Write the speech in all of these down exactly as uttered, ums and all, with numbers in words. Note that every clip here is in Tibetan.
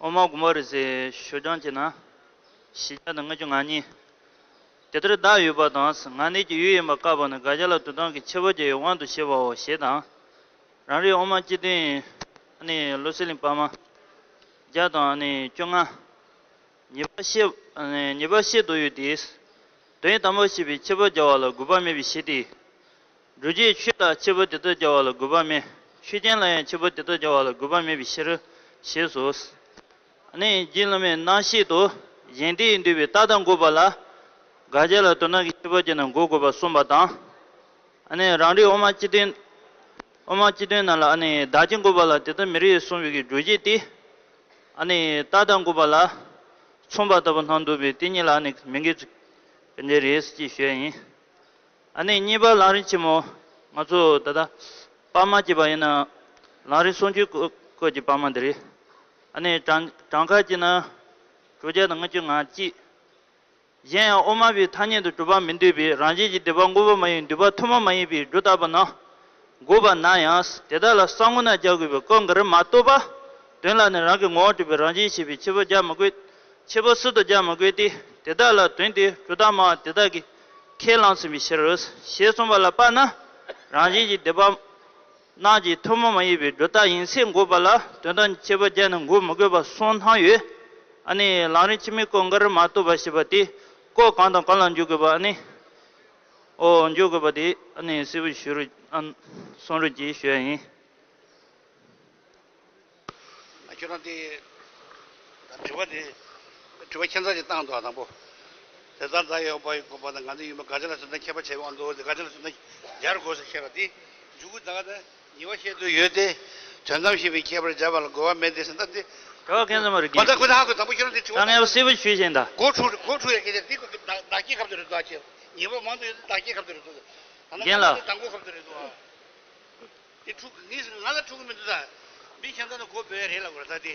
ཨོ་མ་གུ་མ་རི་སེ་ཞུ་སྦྱང་བྱེད་ན། བཞི་བརྒྱ་དང་ལྔ་བཅུ་ང་གཉིས། དེ་ལྟར་བདག་ཡོད་པ་དང་། ང་ནི་གི་ཡུལ་ཡིན་པ་བཀག་པ་ནི། དགག་བྱ་ལ་དོན་དམ་གྱི་ཁྱད་པར་བརྒྱབ་པའི་དབང་དུ་བྱས་པའོ་ཞེས་དང་། རང་རིག་ཨོ་མ་སྤྱི་དོན། ཨ་ནི་བློ་གསལ་གླིང་པར་མ་བརྒྱ་དང་ཨ་ནི་བཅོ་ལྔ། ཉེས་པ་བཤད། ཨ་ནི་ཉེས་པ་བཤད་དུ་ཡོད་དེ། དོན་དམ་པར་བཤད་པའི་ཁྱད་པར་བརྒྱབ་པ་ལ་དགོས་པ་མེད་པའི་ཕྱིར་ཏེ། སྒྲུབ་བྱེད་ཆོས་ལ་ཁྱད་པར་དེ་ལྟར་བརྒྱབ་པ་ལ་དགོས་པ་མེད། ཆོས་ཅན་ལ་ཡང་ཁྱད་པར་དེ་ལྟར་བརྒྱབ་པ་ལ་དགོས་པ་མེད་པའི་ཕྱིར། ཞེས་སོ། ཨ་ནི་རྗེ་བླ་མའི་རྣམ་བཤད་དུ། གཞན་དོན་འདོད་པའི་རྟགས་དང་དགོས་པ་ལ། དགག་བྱ་ལ་དོན་དམ་གྱི་ཁྱད་པར་བརྒྱབ་ན་དགོས་དགོས་པར་གསུངས་པ་དང་། ཨ་ནི་རང་རིག་དབུ་མ་སྤྱི་དོན། དབུ་མ་སྤྱི་དོན་ནང་ལ་ཨ་ནི་བདག་རྐྱེན་དགོས་པ་ལ་དེ་ལྟར་མི་རིགས་གསུངས་པའི་གི་སྒྲུབ་བྱེད་དེ། ཨ་ནི་རྟགས་དང་དགོས་པ་ལ་མཚུངས་པ་ལྟ་བུ་སྣང་འདུག་པས། དེ་གཉིས་ལ་ཨ་ནི་མི་འགལ་ཚུལ་ག་འདྲ་རེད་ཅེས་ཞུ་ཡ་ཡིན། ཨ་ནི་གཉིས་པ་ལམ་རིམ་ཆེན་མོ། ང་ཚོ་ད་ལྟ་པར་མ་བྱས་པ་ཡིན་ན། ལམ་རིམ་སུམ་ཅུའི་སྐོར་གྱི་པར་མ་འདི་རེད། ཨ་ནི་གྲངས་གྲངས་ཀ་བྱས་ན། དྲུག་བརྒྱ་དང་ལྔ་བཅུ་ང་གཅིག། གཞན་ཡང་དབུ་མ་པའི་ཐ་སྙད་དུ་གྲུབ་པ་མི་འདོད་པའི་རང་བཞིན་གྱིས་འདོད་པ་དངོས་པོ་མ་ཡིན། འདོད་པ་ཐུན་མོང་མ་ཡིན་པའི་སྒྲོ་བཏགས་པ་རྣམས་དགོས་པ་ན་ཡང་། དེ་དག་ལ་གསང་ངོ་ན་རྒྱག་དགོས་པའི་སྐབས་འགར་མ་གཏོགས་པ། དོན་ལ་ནི་རང་གི་ངོ་བོ་གྲུབ་པའི་རང་བཞིན་ཤེས་པའི་ཁྱད་པར་རྒྱག་མི་དགོས། ཁྱད་པར་སུ་དང་རྒྱག་མི་དགོས་ཏེ། དེ་དག་ལ་དོན་དེ་སྒྲོ་བཏགས་མ་དེ་དག་གིས་ཁས་བླངས་ཟིན་པའི་ཕྱིར། ཞེས་གསུངས་པ་ལ་དཔག་ན། རང་བཞིན་གྱིས་འདོད་པ་རྣམས་ཀྱི་ཐུན་མོང་མ་ཡིན་པའི་སྒྲོ་བཏགས་ཡིན་ཚད་འགོག་པ་ལ་དོན་དམ་གྱི་ཁྱད་པར་རྒྱག་ནས་འགོག་མི་དགོས་པ་གསུངས་སྣང་ཡོད། ཨ་ནི་ལམ་རིམ་ཕྱི་མའི་སྐབས་འགར་མ་གཏོགས་པ་ཞེས་པ་དེ་སྐབས་གང་དང་གང་ལ་འཇུག་དགོས་པ། ཨ་ནི་ཨོ་འཇུག་དགོས་པ་དེ་ཨ་ནི་གསལ་པོ་ཞུ་རོགས། ཨ་གསུང་རོགས་གྱིས་ཞུ་ཡ་ཡིན། ཁྱོད་རང་དེ་དྲི་བ་དེ་དྲི་བ་ཁྱད་མཚར་ཅིག་བཏང་འདུག་ཨ་དང་པོ། དེ་ལྟར་བདག་ཡོད་པ་ཡི་དགོས་པ་དང་། ང་འདི་ཡིན་པ་དགག་བྱ་ལ་དོན་དམ་ཁྱད་པར་བྱེད་པའི་དབང་དུ་དགག་བྱ་ལ་དོན་དམ་སྦྱར་དགོས་ཟེར་བཤད་པ་དེ་འཇུག་གུ་ད་ག་ད་ཉེས་པ་བཤད་དུ་ཡོད་དེ། དོན་དམ་ཤེས་པའི་ཁྱད་པར་སྦྱར་བ་ལ་དགོས་པ་མེད་དེ་ཟེར་ན་དེ། ག་བ་ཁྱད་མཚར་མ་རེད་མ་ད་རྒན། ཁོ་ད་ཧ་གོ་དང་པོ་ཁྱོད་རང་དེ་དྲི་བ་ད་ངས་གསལ་པོ་ཞུས་བཞིན་ད། གོ་འཁྲུག་གོ་འཁྲུག་ཡ་སྐད་ཆ་དེ་ཁོ་གི་བདག་བདག་སྐྱེ་ཁབ་དུ་རེད་འདུག་ཨ། ཁྱེད་ཉེས་པ་མང་དུ་ཡོད་དེ་བདག་སྐྱེ་ཁབ་དུ་རེད་འདུག་ཨ། ད་ན་རྒན་ལགས། ང་ཚོ་དང་པོ་ཁབ་དུ་རེད་འདུག་ཨ། དེ་འཁྲུག་ངས་ང་ལ་འཁྲུག་གི་མི་འདུག་ད། མི་གཞན་དག་ལ་གོ་བོད་རེད་ལ་གོ་ད་དེ།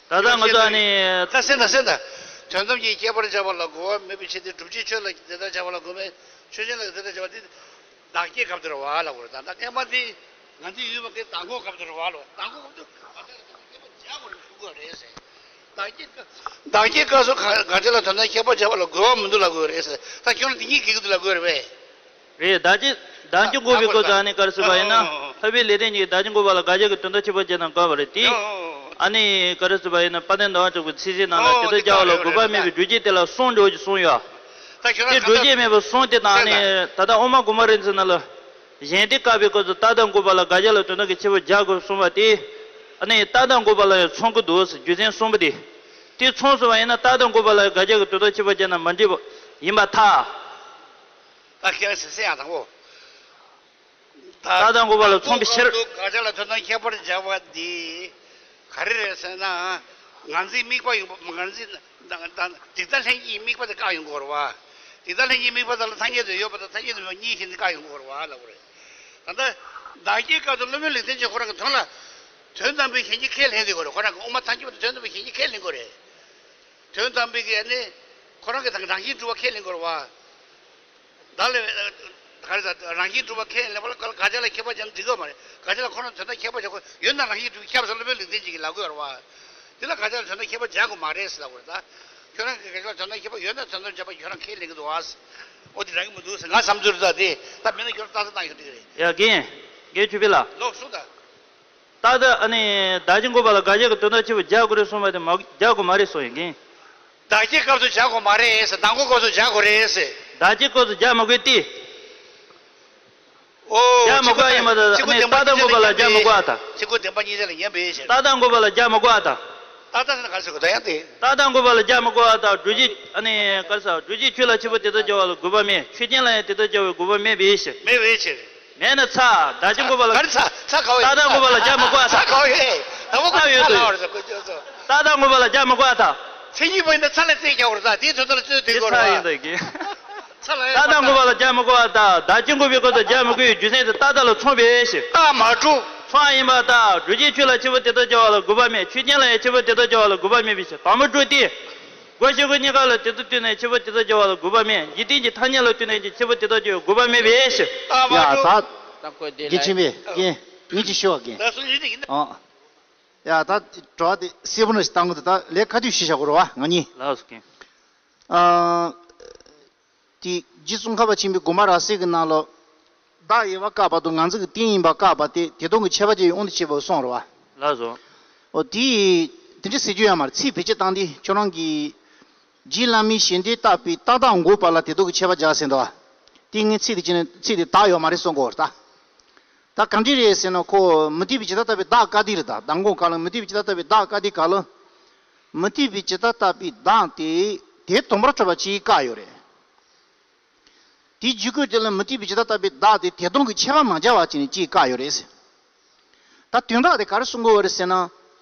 ད་ལྟ་ང་ཚོ་ཨ་ནི། ད་སེམས་ད་སེམས་ད། དོན་དམ་གྱི་ཁྱད་པར་བྱ་བ་ལ་གོ་བ་མེད་པའི་ཕྱིར་ཏེ། སྒྲུབ་བྱེད་ཆོས་ལ་དེ་ལྟར་བྱ་བ་ལ་གོ་མེད། ཆོས་ཅན་ལ་དེ་ལྟར་བྱ་བ་དེ་བདག་སྐྱེ་སྐབས་དེར་བ་ལ་གོ་ད་ད་ལྟ་ངས་མ་དེ་ང་ཚོའི་ཡུལ་མ་གི་དང་གོ་སྐབས་དེར་བ་ལ་དང་གོ་སྐབས་དེ་བ་དེ་ལ་དང་གོ་སྐབས་བྱ་དགོས་རེད་ཞུ་དགོས་རེད་ཟེར། བདག་སྐྱེ་བདག་སྐྱེ་སྐབས་སུ་ག་ག་ཅི་ལ་དོན་དམ་ཁྱད་པར་བྱ་བ་ལ་གོ་བ་མི་འདུག་ལ་གོ་རེད་ཟེར། ད་ཁྱོད་ལ་དེ་གཉིས་ཀྱི་གི་འདུག་ལ་གོ་རེད་པས། རེད། བདག་ཅི་བདག་ཅི་འགོག་པའི་སྐོར་དུ་ཨ་ནི་ག་རེ་ཟེར་བ་ཡིན་ན། ལྷག་པའི་ལེགས་ལྡན་གྱིས་བདག་ཅི་འགོག་པ་ལ་དགག་བྱ་གི་དོན་དམ་ཁྱད་པར་བྱས་ན་དགོས་པ་རེད་དེ། ཨ་ནི་ག་རེ་ཟེར་བ་ཡིན་ན་དཔལ་ལྡན་ཟླ་བ་གྲགས་པའི་ཚིག་གཞི་ནང་ལ་དེ་ལྟར་བྱ་བ་ལ་དགོས་པ་མེད་པའི་སྒྲུབ་བྱེད་དེ་ལ་གསུམ་འགྲོ་ཞེས་གསུངས་ཡོད། དེ་སྒྲུབ་བྱེད་མེད་པར་གསུངས་དེ་དང་ཨ་ནི་ད་ལྟ་དབུ་མ་གོང་མ་རིན་ཆེན་ནང་ལ། གཞན་དོན་བཀག་པའི་སྐབས་སུ་རྟགས་དང་དགོས་པ་ལ་དགག་བྱ་ལ་དོན་དམ་གྱི་ཁྱད་པར་སྦྱར་དགོས་གསུངས་པ་དེ། ཨ་ནི་རྟགས་དང་དགོས་པ་ལ་ཡང་མཚུངས་ཀྱི་འདུག་ཟེར་རྒྱུ་མཚན་གསུངས་པ་དེ། དེ་མཚུངས་སོང་བ་ཡིན་ན་རྟགས་དང་དགོས་པ་ལ་དགག་བྱ་གི་དོན་དམ་ཁྱད་པར་སྦྱར་ན་མ་འགྲིག་པ་ཡིན་པར་ཐལ། ད་ཁྱེད་རང་ཟེར་ཡང་དང་པོ། རྟགས་དང་དགོས་པ་ལ་མཚུངས་པའི་ཕྱིར། དགག་བྱ་ལ་དོན་དམ་ཁྱད་པར་སྦྱར་བ་འདི་ག་རེ་རེད་ཟེར་ན། ང་ཚོའི་དམིགས་པ་ཡིན་པ་ང་ཚོའི་ད་ད་སྡིག་ལྟ་ལྷན་སྐྱེས་དམིགས་པ་དེ་བཀག་ཡོང་གི་རེད་བ། སྡིག་ལྟ་ལྷན་སྐྱེས་དམིགས་པ་དག་ལ་ཐ་སྙད་དུ་ཡོད་པ་དང་ཐ་སྙད་དུ་མེད་པ་གཉིས་བཞིན་དུ་བཀག་ཡོང་གི་རེད་བ་ལབ་པ་རེད། ད་ལྟ་བདག་སྐྱེའི་སྐབས་སུ་སློབ་དཔོན་ལེགས་ལྡན་གྱིས་ཁོ་རང་གི་དོན་ལ། དོན་དམ་པའི་གཞན་གྱིས་ཁས་ལེན་ལེན་དགོས་རེད། ཁོ་རང་གི་དབུ་མ་ཐམས་ཅད་པ་དེ་དོན་དམ་པའི་གཞན་གྱིས་ཁས་ལེན་དགོས་རེད། དོན་དམ་པའི་གི་ནི། ཁོ་རང་གི་དང་རང་བཞིན་གྲུབ་པ་ཁས་ལེན་དགོས་རེད་བ། བདག་ལ། ག་རེ་ཟེར། རང་བཞིན་གྲུབ་པ་ཁས་ལེན་པ་ལ་དགག་བྱ་ལ་ཁྱད་པར་སྦྱར་ན་འགྲིག་གི་མ་རེད། དགག་བྱ་ལ་ཁོ་རང་དོན་དམ་ཁྱད་པར་སྦྱར་དགོས་ཡོད་ན་རང་བཞིན་གྲུབ་པས་ཁྱབ་ཟེར་སློབ་དཔོན་ལེགས་ལྡན་གྱིས་ལབ་ཀྱི་ཡོད་རེད་བ། དེ་ལ་དགག་བྱ་ལ་དོན་དམ་ཁྱད་པར་སྦྱར་དགོས་མ་རེད་ཟེར་ལབ་ཀྱི་ཡོད་རེད་ད། ཁྱོད་རང་གི་དགག་བྱ་ལ་དོན་དམ་ཁྱད་པར་ཡོད་ན་དོན་དམ་སྦྱར་བ་ཁྱོད་རང་ཁས་ལེན་གྱི་འདུག་བ། འོ་དེ་འདྲ་གི་མི་འདུག་ཟེར་ང་བསམ་ཚུལ་རེད་ད་དེ། ད་མིན་ན་ཁྱོད་རང་ལྟ་ས་བཏང་ཡོད་འགྲིག་གི་རེད། ཡ་རྒན། རྒན་ཆོས་འཕེལ་ལགས། ལོག་སོང་ད། རྟགས་དང་ཨ་ནི་བདག་རྐྱེན་འགོག་པ་ལ་དགག་བྱ་གི་དོན་དམ་ཁྱད་པར་སྦྱར་དགོས་རེད་གསུངས་པ་དེ་མ་སྦྱར་དགོས་མ་རེད་གསུངས་ཡིན་གིན། བདག་སྐྱེའི་སྐབས་སུ་སྦྱར་དགོས་མ་རེད་ཟེར། བདག་འགོག་སྐབས་སུ་སྦྱར་དགོས་རེད་ཟེར། བདག་སྐྱེའི་སྐབས་སུ་སྦྱར་མ་དགོས་ཏེ། ཨོ། སྦྱར་མ་དགོས་ཡིན་པ་དང་ཨ་ནི་རྟགས་དང་དགོས་པ་ལ་སྦྱར་མ་དགོས་ཨ་ད། ཚིག་གོ་བདེན་པ་གཉིས་ཆ་ལ་ཉན་པའི་ཕྱིར། རྟགས་དང་དགོས་པ་ལ་སྦྱར་མ་དགོས་ཨ་ད། རྟགས་དང་ཟེར་ན་ག་རེ་ཟེར་དགོས་ད་ཡང་དེ། རྟགས་དང་དགོས་པ་ལ་སྦྱར་མ་དགོས་ཨ་ད། སྒྲུབ་བྱེད་ཨ་ནི་ག་རེ་ཟེར། སྒྲུབ་བྱེད་ཆོས་ལ་ཁྱད་པར་དེ་ལྟར་སྦྱར་བ་ལ་དགོས་པ་མེད། ཆོས་ཅན་ལ་ཡང་དེ་ལྟར་སྦྱར་བའི་དགོས་པ་མེད་པའི་ཕྱིར། མེད་པའི་ཕྱིར། མེད་ན་ཚ། བདག་རྐྱེན་འགོག་པ་ལ། ག་རེ་ཚ། ཚ་ག་བ་ཡོད། རྟགས་དང་དགོས་པ་ལ་སྦྱར་མ་དགོས་ཨ་ད། ཚ་ག་བ་ཡོད། ད་བོ་ཚ་ཡོད་ཚ་དུས། ལ་བར་ཟེར་དགོས་ཚ། རྟགས་དང་དགོས་པ་ལ་སྦྱར་མ་དགོས་ཨ་ད། མཚན་ཉིད་པ་ཡིན་ན་ཚ་ལ་རྩེ་རྒྱག་དགོས་རེད་ད། དེའི་དོན་དག་ལ་རྩོད་དེ་དགོས་རེད་ད། ཚ་ཡིན་ད་གི། ཚ་ལ་ཡང་རྟགས་དང་དགོས་པ་ལ་སྦྱར་མ་དགོས་ཨ་ད། བདག་རྐྱེན་འགོག་པའི་སྐབས་སུ་སྦྱར་མི་དགོས་པའི་རྒྱུ་མཚན་དེ་རྟགས་དག་ལ་མཚུངས་པའི་ཕྱིར། རྟགས་མ་གྲུབ། མཚུངས་ཡིན་པ་ལྟར་སྒྲུབ་བྱེད་ཆོས་ལ་ཁྱད་པར་དེ་ལྟར་སྦྱར་བ་ལ་དགོས་པ་མེད། ཆོས་ཅན་ལ་ཡང་ཁྱད་པར་དེ་ལྟར་སྦྱར་བ་ལ་དགོས་པ་མེད་པའི་ཕྱིར། དང་པོ་སྒྲུབ་སྟེ། སྒོ་ཕྱེད་ཀ་གཉིས་ཀ་ལ་དེ་ལྟར་སྟོན་ནས་ཁྱད་པར་དེ་ལྟར་སྦྱར་བ་ལ་དགོས་པ་མེད། འཇིག་རྟེན་གྱི་ཐ་སྙད་ལ་ལྟོས་ནས་ཀྱང་ཁྱད་པར་དེ་ལྟར་སྦྱར་བའི་དགོས་པ་མེད་པའི་ཕྱིར། ཡ་ད། དགེ་ཆེན་པས་རྒན་ཉིད་ཀྱིས་ཤོད་རྒན། ཨ། ཡ་ད་དྲི་བ་དེ་གསལ་པོ་ནས་བཏང་གི་འདུག་ད་ལས་ཁ་ཐུག་ཞིག་བྱ་དགོས་རེད་བ་ང་གཉིས། ལགས་སོ་རྒན། ཨ། དེ་རྗེ་ཙོང་ཁ་པ་ཆེན་པོའི་དགོངས་པ་རབ་གསལ་གྱི་ནང་ལ། བདག་ཡོད་པ་བཀག་པ་དང་ང་ཚོ་གི་རྟེན་ཡིན་པ་བཀག་པ་དེ་དེ་དོན་གྱི་ཁྱད་པར་ཅན་ཡི་དབང་དུ་བྱས་པའི་གསུང་རེད་བ། ལགས་སོ། འོ་དེ། དེ་འདྲ་ཟེར་རྒྱུ་ཡོད་མ་རེད། ཚིག་བེད་སྤྱོད་བཏང་དུས་ཁྱོད་རང་གིས། རྗེ་བླ་མའི་ཞལ་འདོན་བརྟག་པའི་རྟག་བདག་འགོག་པ་ལ་དེ་དག་གི་ཁྱད་པར་སྦྱར་ཟེར་འདུག་བ། དེ་ངས་ཚིག་དེ་བྱས་ནས་ཚིག་དེ་དག་ཡོད་མ་རེད་གསུང་གི་ཡོད་རེད་ད། ད་ག་འདྲ་རེད་ཟེར་ན་ཁོ་མུ་སྟེགས་པའི་ཇི་ལྟར་ལྟ་བུའི་བདག་བཀག་དེ་རེད་ད། བདག་འགོག་ག་ལ་མུ་སྟེགས་པའི་ཇི་ལྟར་ལྟ་བུའི་བདག་བཀག་དེ་ག་ལ། མུ་སྟེགས་པའི་ཇི་ལྟར་ལྟ་བུའི་བདག་དེ་དེ་དོན་པར་གྲུབ་པ་ཅིག་བཀག་ཡོད་རེད། དེའི་རྒྱུད་སྐུད་དེ་ལ་མུ་སྟེགས་པའི་ཇི་ལྟར་ལྟ་བུའི་བདག་དེ་དེ་དོན་གྱི་ཁྱད་པར་མ་སྦྱར་བ་ཅིག་ནས་ཅིག་བཀག་ཡོད་རེད། ད་དོན་དག་དེ་ག་རེ་གསུང་གི་ཡོད་རེད་ཟེར་ན།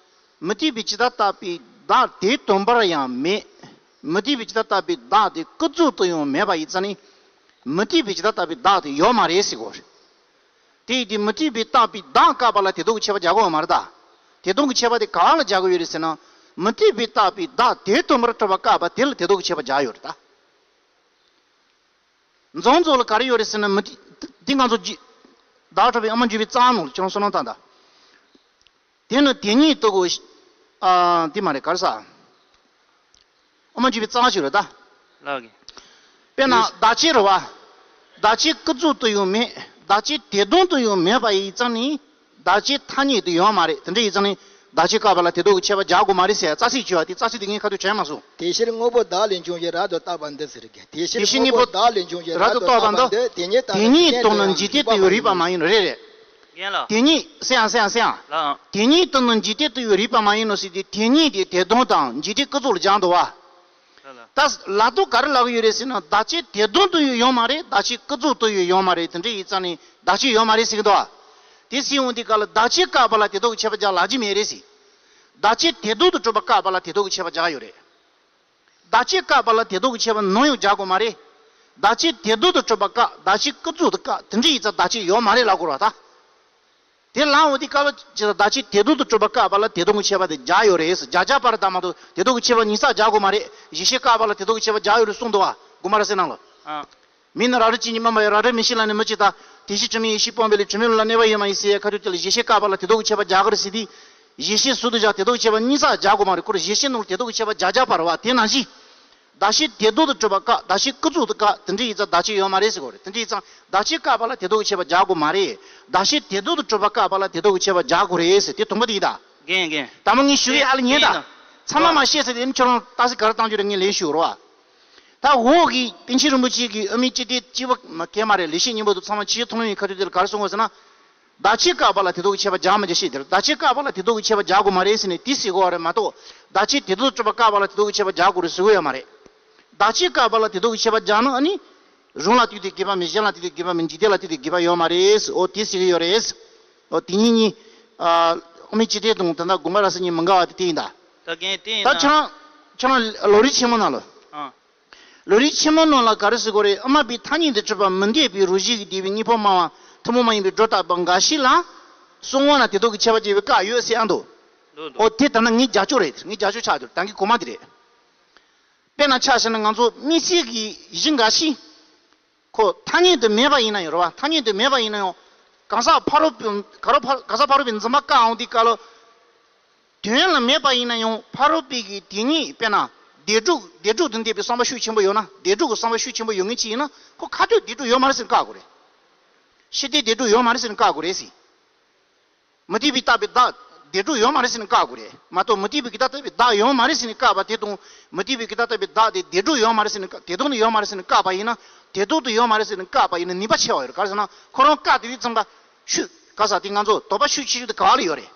མུ་སྟེགས་པའི་ཇི་ལྟར་ལྟ་བུའི་བདག་དེ་དོན་པར་ཡང་མེད། མུ་སྟེགས་པའི་ཇི་ལྟར་ལྟ་བུའི་བདག་དེ་ཀུན་རྫོབ་ཏུ་ཡང་མེད་པ་ཡིན་ཙང་ནི། མུ་སྟེགས་པའི་ཇི་ལྟར་ལྟ་བུའི་བདག་དེ་ཡོད་མ་རེད་ཟེར་གྱི་ཡོད་རེད། དེ་ཡིན་དུས་མུ་སྟེགས་པའི་ལྟ་བུའི་བདག་བཀག་པ་ལ་དེ་དོན་གྱི་ཁྱད་པར་སྦྱར་དགོས་ཡོད་མ་རེད་ད། དེ་དོན་གྱི་ཁྱད་པར་དེ་ག་ལ་སྦྱར་དགོས་ཡོད་རེད་ཟེར་ན། མུ་སྟེགས་པའི་ལྟ་བུའི་བདག་དེ་དོན་པར་གྲུབ་པ་བཀག་པ་དེ་ལ་དེ་དོན་གྱི་ཁྱད་པར་སྦྱར་ཡོད་རེད་ད། མཚམས་མཚམས་ལ་ག་རེ་ཡོད་རེད་ཟེར་ན་མུ་སྟེགས། འདི་ང་ཚོ་རྗེ་བདག་གྲུབ་པའི་ཨ་མ་འཇུ་བའི་རྩ་བ་ནང་ལ་ཁྱེད་རང་བསམ་བློ་བཏང་དང་། དེ་ནི་དེ་ཉིད་དུ་གོ། ཨ། འདི་མ་རེད་ག་རེ་ཟ། ཨ་མ་འཇུ་བའི་རྩ་བ་ཞིག་རེད་ད། ལགས་ཀྱི། དཔེར་ན་ཡོད། བདག་གཅིག་རེད་བ། བདག་གཅིག་ཀུན་རྫོབ་ཏུ་ཡང་མེད། བདག་གཅིག་དེ་དོན་དུ་ཡང་མེད་པ་ཡིན་ཙང་ནི། བདག་གཅིག་ཐ་སྙད་དུ་ཡོད་མ་རེད། དེ་འདྲ་ཡིན་ཙང་ནི། བདག་གཅིག་བཀག་པ་ལ་དེ་དོན་གྱི་ཁྱད་པར་སྦྱར་དགོས་མ་རེད་ཟེར་རྩ་ཚིག་བྱས་པ་དེ་རྩ་ཚིག་དེ་ངས་ཁ་ཐུག་དྲན་མ་སོང་། དེ་ཕྱིར་དངོས་པོ་བདག་ལས་འབྱུང་བའི་རབ་ཏུ་བརྟགས་པ་འདི་ཟེར་གི། དེ་ཕྱིར་དངོས་པོ་བདག་ལས་འབྱུང་བའི་རབ་ཏུ་བརྟགས་པ་འདི། དེ་ཉིད་དེ་ལྟར་ན་ཉིད་དུ་ཡང་འཇིག་རྟེན་དུ་ཡང་རིགས་པ་མ་ཡིན་ནོ། རེད་རེད། རྒན་ལགས། དེ་ཉིད་སེ་ཡང་སེ་ཡང་སེ་ཡང་། ལགས། དེ་ཉིད་དུ་ནི་འཇིག་རྟེན་དུ་ཡང་རིགས་པ་མ་ཡིན་ནོ་ཟེར་དུས་དེ་ཉིད་དེ་དེ་དོན་དང་འཇིག་རྟེན་ཀུན་རྫོབ་ལ་སྦྱར་འདུག་བ། ལགས་ལགས། ད་ལ་དོ་ག་རེ་ལབ་ཀྱི་ཡོད་རེད་ཟེར་ན། བདག་གཅིག་དེ་དོན་དུ་ཡང་ཡོད་མ་རེད། བདག་གཅིག་ཀུན་རྫོབ་ཏུ་ཡང་ཡོད་མ་རེད། དེ་འདྲ་ཡིན་ཙང་ནི་བདག་གཅིག་ཡོད་མ་རེད་ཟེར་གྱི་འདུག་བ། དེ་ཟེར་འོང་དུས་ག་ལ་བདག་གཅིག་བཀག་པ་ལ་དེ་དོན་གྱི་ཁྱད་པར་སྦྱར་ལབ་ཀྱི་མེད་རེད་ཟེར། བདག་གཅིག་དེ་དོན་དུ་གྲུབ་པ་བཀག་པ་ལ་དེ་དོན་གྱི་ཁྱད་པར་སྦྱར་ཡོད་རེད། བདག་གཅིག་བཀག་པ་ལ་དེ་དོན་གྱི་ཁྱད་པར་ནམ་ཡང་སྦྱར་དགོས་མ་རེད། བདག་གཅིག་དེ་དོན་དུ་གྲུབ་པ་བཀག་བདག་གཅིག་ཀུན་རྫོབ་ཏུ་བཀག་དེ་འདྲ་ཡིན་ཙང་བདག་གཅིག་ཡོད་མ་རེད་ལབ་དགོས་རེད་བ་ད། དེ་ལབ་འོང་དུས་སྐབས་ལ་ཇི་ལྟར་བདག་གཅིག་དེ་དོན་དུ་གྲུབ་པ་བཀག་པ་ལ་དེ་དོན་གྱི་ཁྱད་པར་དེ་སྦྱར་ཡོད་རེད། སྦྱར་སྦྱར་བ་རེད་ད་མ་གཏོགས་དེ་དོན་གྱི་ཁྱད་པར་ཉིས་བརྩེགས་སྦྱར་དགོས་མ་རེད། གཞི་ཤེས་བཀག་པ་ལ་དེ་དོན་གྱི་ཁྱད་པར་སྦྱར་ཡོད་རེད་གསུངས་འདུག་བ། དགོངས་པ་རབ་གསལ་ནང་ལ། ཨ། མིང་ནི་རང་རིག་ཅན་གྱི་མ་མ་ཡིན། རང་རིག་མིང་གཞན་ལ་ནི་མི་སྐྱེ་ལྟར། དེ་བཞིན་དྲི་མེད་ཡེ་ཤེས་སྤངས་པས་ལས། དྲི་མེད་ལ་གནས་པ་ཡོད་མ་ཡིན་ཟེར་ཡ་ཁ་ཐུག་དེ་ལ་གཞི་ཤེས་བཀག་པ་ལ་དེ་དོན་གྱི་ཁྱད་པར་སྦྱར་གི་རེད་ཟེར་དུས། གཞི་ཤེས་ཟུར་དུ་བཞག་དེ་དོན་གྱི་ཁྱད་པར་ཉིས་བརྩེགས་སྦྱར་དགོས་མ་རེད། ཁོ་རང་གཞི་ཤེས་ནང་ལ་དེ་དོན་གྱི་ཁྱད་པར་སྦྱར་སྦྱར་བ་རེད་བ། དེ་ནང་བཞིན། བདག་གཅིག་དེ་དོན་དུ་གྲུབ་པ་བཀག་བདག་གཅིག་ཀུན་རྫོབ་ཏུ་བཀག་དེ་འདྲ་ཡིན་ཙང་བདག་གཅིག་ཡོད་མ་རེད་ཟེར་དགོས་རེད། དེ་འདྲ་ཡིན་ཙང་བདག་གཅིག་བཀག་པ་ལ་དེ་དོན་གྱི་ཁྱད་པར་སྦྱར་དགོས་མ་རེད། བདག་གཅིག་དེ་དོན་དུ་གྲུབ་པ་བཀག་པ་ལ་དེ་དོན་གྱི་ཁྱད་པར་སྦྱར་དགོས་རེད་ཟེར། དེ་དང་པོ་དེ་ཡིན་ད། རྒན་རྒན། ད་མ་ངས་ཞུ་ཡས་ཨ་ལ་ཉན་ད། རྒན་ཚང་མ་མ་ཤེས་ཟེར་དེ་ཁྱོད་རང་ཏག་ཏག་ག་རེ་བཏང་རྒྱུ་རེད། ངས་ལན་ཞུ་རོགས། ད་འོག་གི་པཎ་ཆེན་རིན་པོ་ཆེ་གིས་དབུ་མའི་སྤྱི་དོན་སྤྱི་བོ་མ་གས་མ་རེད། ལེགས་བཤད་སྙིང་པོ་དང་ཚད་མ་ཆེས་མཐོང་ལམ་ཡི་ཁ་ཐུག་དེ་ལ་ག་རེ་གསུངས་པ་ཟེར་ན། བདག་གཅིག་བཀག་པ་ལ་དེ་དོན་གྱི་ཁྱད་པར་སྦྱར་མི་བྱ་ཞེས་དེར། བདག་གཅིག་བཀག་པ་ལ་དེ་དོན་གྱི་ཁྱད་པར་སྦྱར་དགོས་མ་རེད་ཟེར་ནས་དེ་ཟེར་གྱི་ཡོད་རེད་མ་གཏོགས། བདག་གཅིག་དེ་དོན་དུ་གྲུབ་པ་བཀག་པ་ལ་དེ་དོན་གྱི་ཁྱད་པར་སྦྱར་དགོས་རེད་ཟེར་གྱི་ཡོད་མ་རེད། བདག་གཅིག་བཀག་པ་ལ་དེ་དོན་གྱི་ཁྱད་པར་སྦྱར་ན་ཨ་ནི། རང་ལ་ལྟོས་ཏེ་དགོས་པ་མེད། གཞན་ལ་ལྟོས་ཏེ་དགོས་པ་མེད། འཇིག་རྟེན་ལ་ལྟོས་ཏེ་དགོས་པ་ཡོད་མ་རེད། འོ་དེ་ཟེར་གྱི་ཡོད་རེད། འོ་དེ་གཉིས་གཉིས། ཨ། དབུ་མའི་སྤྱི་དོན་དང་ད་ལྟ་དགོངས་པ་རབ་གསལ་གཉིས་མི་འགལ་བ་དེ་དེ་ཡིན་ད། ད་རྒན་དེ་ཡིན་ད་ན། ཁྱེད་རང་ཁྱེད་རང་ལམ་རིམ་ཆེན་མོ་ནང་ལ། ཨ། ལམ་རིམ་ཆེན་མོ་ནང་ལ་ག་རེ་ཟེར་གྱི་ཡོད་རེད། དབུ་མ་པའི་ཐ་སྙད་དུ་གྲུབ་པ་མི་འདོད་པའི་རང་བཞིན་གྱིས་འདོད་པའི་གཉིས་ཕན་སྨྲ་བ་ཐུན་མོང་མ་ཡིན་པའི་སྒྲོ་བཏགས་པ་འགའ་ཞིག་ལ། གསང་བ་ན་དེ་དོན་གྱི་ཁྱད་པར་སྦྱར་བའི་བཀག་ཡོད་ཟེར་ཨ་འདུག་འདུག་འདུག་འོ་དེ་ད་ནི་ངའི་རྒྱབ་སྐྱོར་རེད། ངའི་རྒྱབ་སྐྱོར་ཆགས་འདུག་ད་གིན་གོ་མ་དེ་རེད། དཔེར་ན་ཆ་བཞག་ན་ང་ཚོ་དམིགས་བསལ་གྱི་གཞི་འགའ་ཞིག་ཁོ་ཐ་སྙད་དུ་མེད་པ་ཡིན་ན་ཡང་རེད་བ། ཐ་སྙད་དུ་མེད་པ་ཡིན་ན་ཡང་། གང་ཟག་ཕ་རོལ་པོའི་ག་རོ་ཕ་གང་ཟག་ཕ་རོལ་པོའི་འཛིན་པ་བཀག་འོང་དུས་སྐབས་ལ། དོན་ལ་མེད་པ་ཡིན་ན་ཡང་ཕ་རོལ་པོའི་གི་དེ་ཉིད་དཔེར་ན་བདེན་གྲུབ་བདེན་གྲུབ་ཏུ་འདོད་པའི་བསམ་པ་ཤུགས་ཆེན་པོ་ཡོད་ན། བདེན་གྲུབ་ཀྱི་བསམ་པ་ཤུགས་ཆེན་པོ་ཡོད་མཁན་ཅིག་ཡིན་ན་ཁོ་ཁ་ཐུག་བདེན་གྲུབ་ཡོད་མ་རེད་ཟེར་ནས་བཀག་དགོས་རེད། ཕྱི་རྟེན་བདེན་གྲུབ་ཡོད་མ་རེད་ཟེར་ནས་བཀག་དགོས་རེད་ཟེར། མུ་སྟེགས་པས་བཏགས་པའི་བདག་བདེན་གྲུབ་ཡོད་མ་རེད་ཟེར་ནས་བཀག་དགོས་རེད་མ་གཏོགས། མུ་སྟེགས་པས་ཀྱི་བཏགས་པའི་བདག་ཡོད་མ་རེད་ཟེར་ནས་བཀག་པ་དེ་དང་། མུ་སྟེགས་པས་ཀྱི་བཏགས་པའི་བདག་དེ་བདེན་གྲུབ་ཡོད་མ་རེད་ཟེར་ནས་བཀག་དེ་དོན་དུ་ཡོད་མ་རེད་ཟེར་ནས་བཀག་པ་ཡིན་ན། དེ་དོན་དུ་ཡོད་མ་རེད་ཟེར་ནས་བཀག་པ་ཡིན་ན་ནུས་པ་ཆེ་བ་ཡོད་རེད། ག་རེ་ཟེར་ན་ཁོ་རང་བཀག་དེ་དུས་ཙམ་པ་ཤུགས་ག་ས་དེ་ང་ཚོ་དོགས་པ་ཤུགས་ཆེ་ཤོས་དེ་ག་བ་ལ་ཡོད་རེད།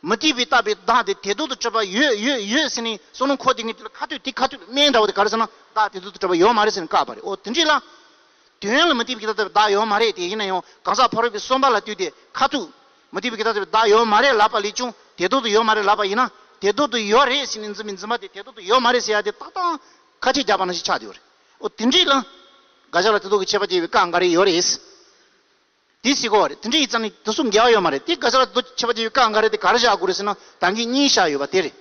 མུ་སྟེགས་པས་བཏགས་པའི་བདག་དེ་དེ་དོན་དུ་གྲུབ་པ་ཡོད་ཡོད་ཡོད་ཟེར་ནས་བསམ་བློ་འཁོར་དེ་ངས་དེ་ལ་ཁ་ཐུག་དེ་ཁ་ཐུག་སྨན་འདྲ་བོ་དེ་ག་རེ་ཟེར་ན་བདག་དེ་དོན་དུ་གྲུབ་པ་ཡོད་མ་རེད་ཟེར་ནས་བཀག་པ་རེད། འོ་དེ་འདྲས་ལ། དོན་ལ་མུ་སྟེགས་པས་ཀྱི་བཏགས་པའི་བདག་ཡོད་མ་རེད། དེ་ཡིན་ན་ཡང་གང་ཟག་ཕ་རོལ་པོའི་བསམ་པ་ལ་ལྟོས་ཏེ་ཁ་ཐུག་མུ་སྟེགས་པས་ཀྱི་བཏགས་པའི་བདག་ཡོད་མ་རེད་ལབ་པ་ལས་ཀྱང་དེ་དོན་དུ་ཡོད་མ་རེད་ལབ་པ་ཡིན་ན། དེ་དོན་དུ་ཡོད་རེད་ཟེར་ནས་འཛིན་པའི་འཛིན་པ་དེ་དེ་དོན་དུ་ཡོད་མ་རེད་ཟེར་ཡ་དེ་ཏག་ཏག་ཁ་ཆད་བརྒྱབ་པ་ནང་བཞིན་ཆགས་བསྡད་ཡོད་རེད། འོ་དེ་འདྲས་ལ་དགག་བྱ་ལ་དེ་དོན་གྱི་ཁྱད་པར་སྦྱར་བའི་བཀག་འགའ་རེ་ཡོད་རེད། དེ་ཟེར་གྱི་ཡོད་རེད། དེ་འདྲས་ཡིན་ཙང་ནི་དེ་གསུམ་འགལ་བ་ཡོད་མ་རེད། དེ་དགག་བྱ་ལ་དེ་དོན་གྱི་ཁྱད་པར་སྦྱར་བའི་བཀག་འགའ་རེ་དེ་ག་རེ་བཞག་དགོས་རེད་ཟེར་ན་ད་གིན་གཉིས་བཞག་ཡོད་པ་དེ་རེད།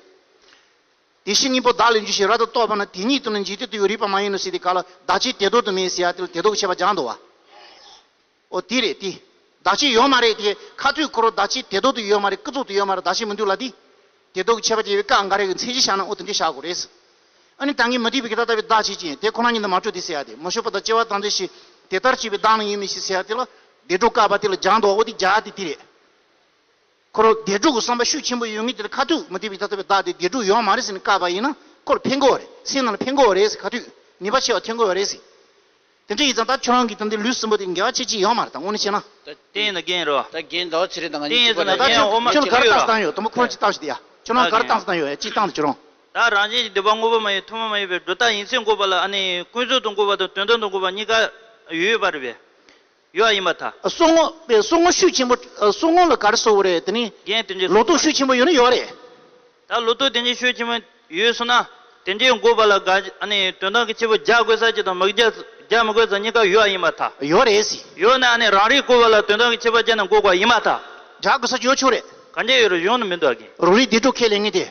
དེ་ཕྱིར་གཉིས་པོ་བདག་ལས་འབྱུང་ཞེས་རབ་ཏུ་རྟོགས་པ་ན། དེ་ཉིད་དུ་ནི་འཇིག་རྟེན་དུ་ཡང་རིགས་པ་མ་ཡིན་ནོ་ཟེར་དུས་སྐབས་ལ་བདག་གཅིག་དེ་དོན་དུ་མེད་ཟེར་ཡ་དེ་ལ་དེ་དོན་གྱི་ཁྱད་པར་སྦྱར་འདུག་བ། འོ་དེ་རེད་དེ། བདག་གཅིག་ཡོད་མ་རེད་དེ། ཁ་ཐུག་ཁོ་རང་བདག་གཅིག་དེ་དོན་དུ་ཡོད་མ་རེད། ཀུན་རྫོབ་ཏུ་ཡོད་མ་རེད། བདག་གཅིག་མི་འདུག་ལབ་དུས། དེ་དག་གི་ཁྱད་པར་སྐྱེ་བའི་སྐབས་འགའ་རེ་གི་མཚན་གཞི་བཞག་ན་འོ་དེ་འདྲ་བཞག་དགོས་རེད། ཨ་ནི་ད་ངས་མུ་སྟེགས་པའི་གི་ད་ལྟ་བའི་བདག་བྱེད་ཅིང་དེ་ཁོ་ན་ཉིད་དུ་མ་གྲུབ་སྟེ་ཟེར་ཡ་དེ། མ་ཞུགས་པ་དང་སྐྱེ་བ་དང་འདྲ་ཞིང་དེ་ལྟར་སྐྱེ་བའི་བདག་ནི་ཡིན་མིན་ཞེས་ཟེར་ཡ་དེ་ལ་བདེ་གྲོགས་བཀག་པ་དེ་ལ་སྦྱར་འདུག་འོ་དེ་སྦྱར་དེ་དེ་རེད། ཁོ་རང་བདེ་གྲོགས་ཀྱི་བསམ་པ་ཤུགས་ཆེན་པོ་ཡོད་མཁན་དེ་ལ་ཁ་ཐུག་མུ་སྟེགས་པའི་ད་ལྟ་བའི་བདག་དེ་བདེ་གྲོགས་ཡོད་མ་རེད་ཟེར་ནས་བཀག་པ་ཡིན་ན་ཁོ་ལ་ཕན་གི་ཡོད་རེད། སེམས་ནང་ལ་ཕན་གི་ཡོད་རེད་ཟེར། ཁ་ཐུག་ནུས་པ་ཆེ་བ་ཐོན་གི་ཡོད་རེད་ཟེར། དེ་འདྲ་ཡིན་ཙང་ད་ཁྱོད་རང་གི་ད་ལྟའི་ལུས་གསུམ་པོ་དེ་འགལ་བ་ཆེ་ཆེ་ཡོད་མ་རེད། ད་དངོས་གནས་བྱས་ན། ད་དེ་ཡིན་ན་རྒན་རེད་བ། ད་རྒན་ཟླ་བ་ཚེ་རིང་དང་ང་ད་གཉིས་གཅིག་པ་ཁྱོད་ལ་རེད་བ། གར་བཏང་སྟངས་ཡོད། དུ་མ་ཁོ་རང་གཅིག་བཏང་ཞིག་དེ་ཡ། ཁྱོད་རང་གར་བཏང་སྟངས་ཡོད་ཡ། གཅིག་བཏང་དུ་ཁྱོད་རང་། ད་རང་བཞིན་གྱིས་སྡིག་པ་དངོས་པོ་མ་ཡིན་ཐུན་མོང་མ་ཡིན་པའི་སྒྲུབ་རྟགས་ཡིན་ཚད་འགོག་པ་ལ་ཨ་ནི་ཀུན་རྫོབ་ཏུ་འགོག་པ་དང་དོན་དམ་དུ་འགོག་པ་གཉིས་ཀ་ཡོད་ཡོད་པ་རེད་པས། ཡོད་ཡིན་པར་ཐལ། བསམ་ངོ་བསམ་ངོ་ཤུགས་ཆེན་པོ་བསམ་ངོ་ལ་ག་རེ་ཟེར་དགོས་རེད། དེ་ནི་རྒན་དེ་འདྲའི་ལོག་རྟོག་ཤུགས་ཆེན་པོ་ཡོད་ན་ཡོད་རེད། ད་ལོག་རྟོག་དེ་འདྲའི་ཤུགས་ཆེན་པོ་ཡོད་སོང་ན་དེ་འདྲའི་འགོག་པ་ལ་དགག་ཨ་ནི་དོན་དམ་གྱི་ཁྱད་པར་སྦྱར་དགོས་ས་ཅིག་དང་མི་སྦྱར་སྦྱར་མི་དགོས་ས་གཉིས་ཀ་ཡོད་ཡིན་པར་ཐལ། ཡོད་རེད་ཟེར། ཡོད་ན་ཨ་ནི་རང་རིག་བཀོད་པ་ལ་དོན་དམ་གྱི་ཁྱད་པར་སྦྱར་ནས་འགོག་པ་ཡིན་པར་ཐལ། སྦྱར་དགོས་ས་ཅིག་ཡོད་ཆོག་རེད། ག་འདྲ་ཡོད་རེད། ཡོང་ནི་མི་འདུག་ཨ་རྒན། རང་རིག་བདེ་གྲོགས་ཁས་ལེན་མཁན་དེ།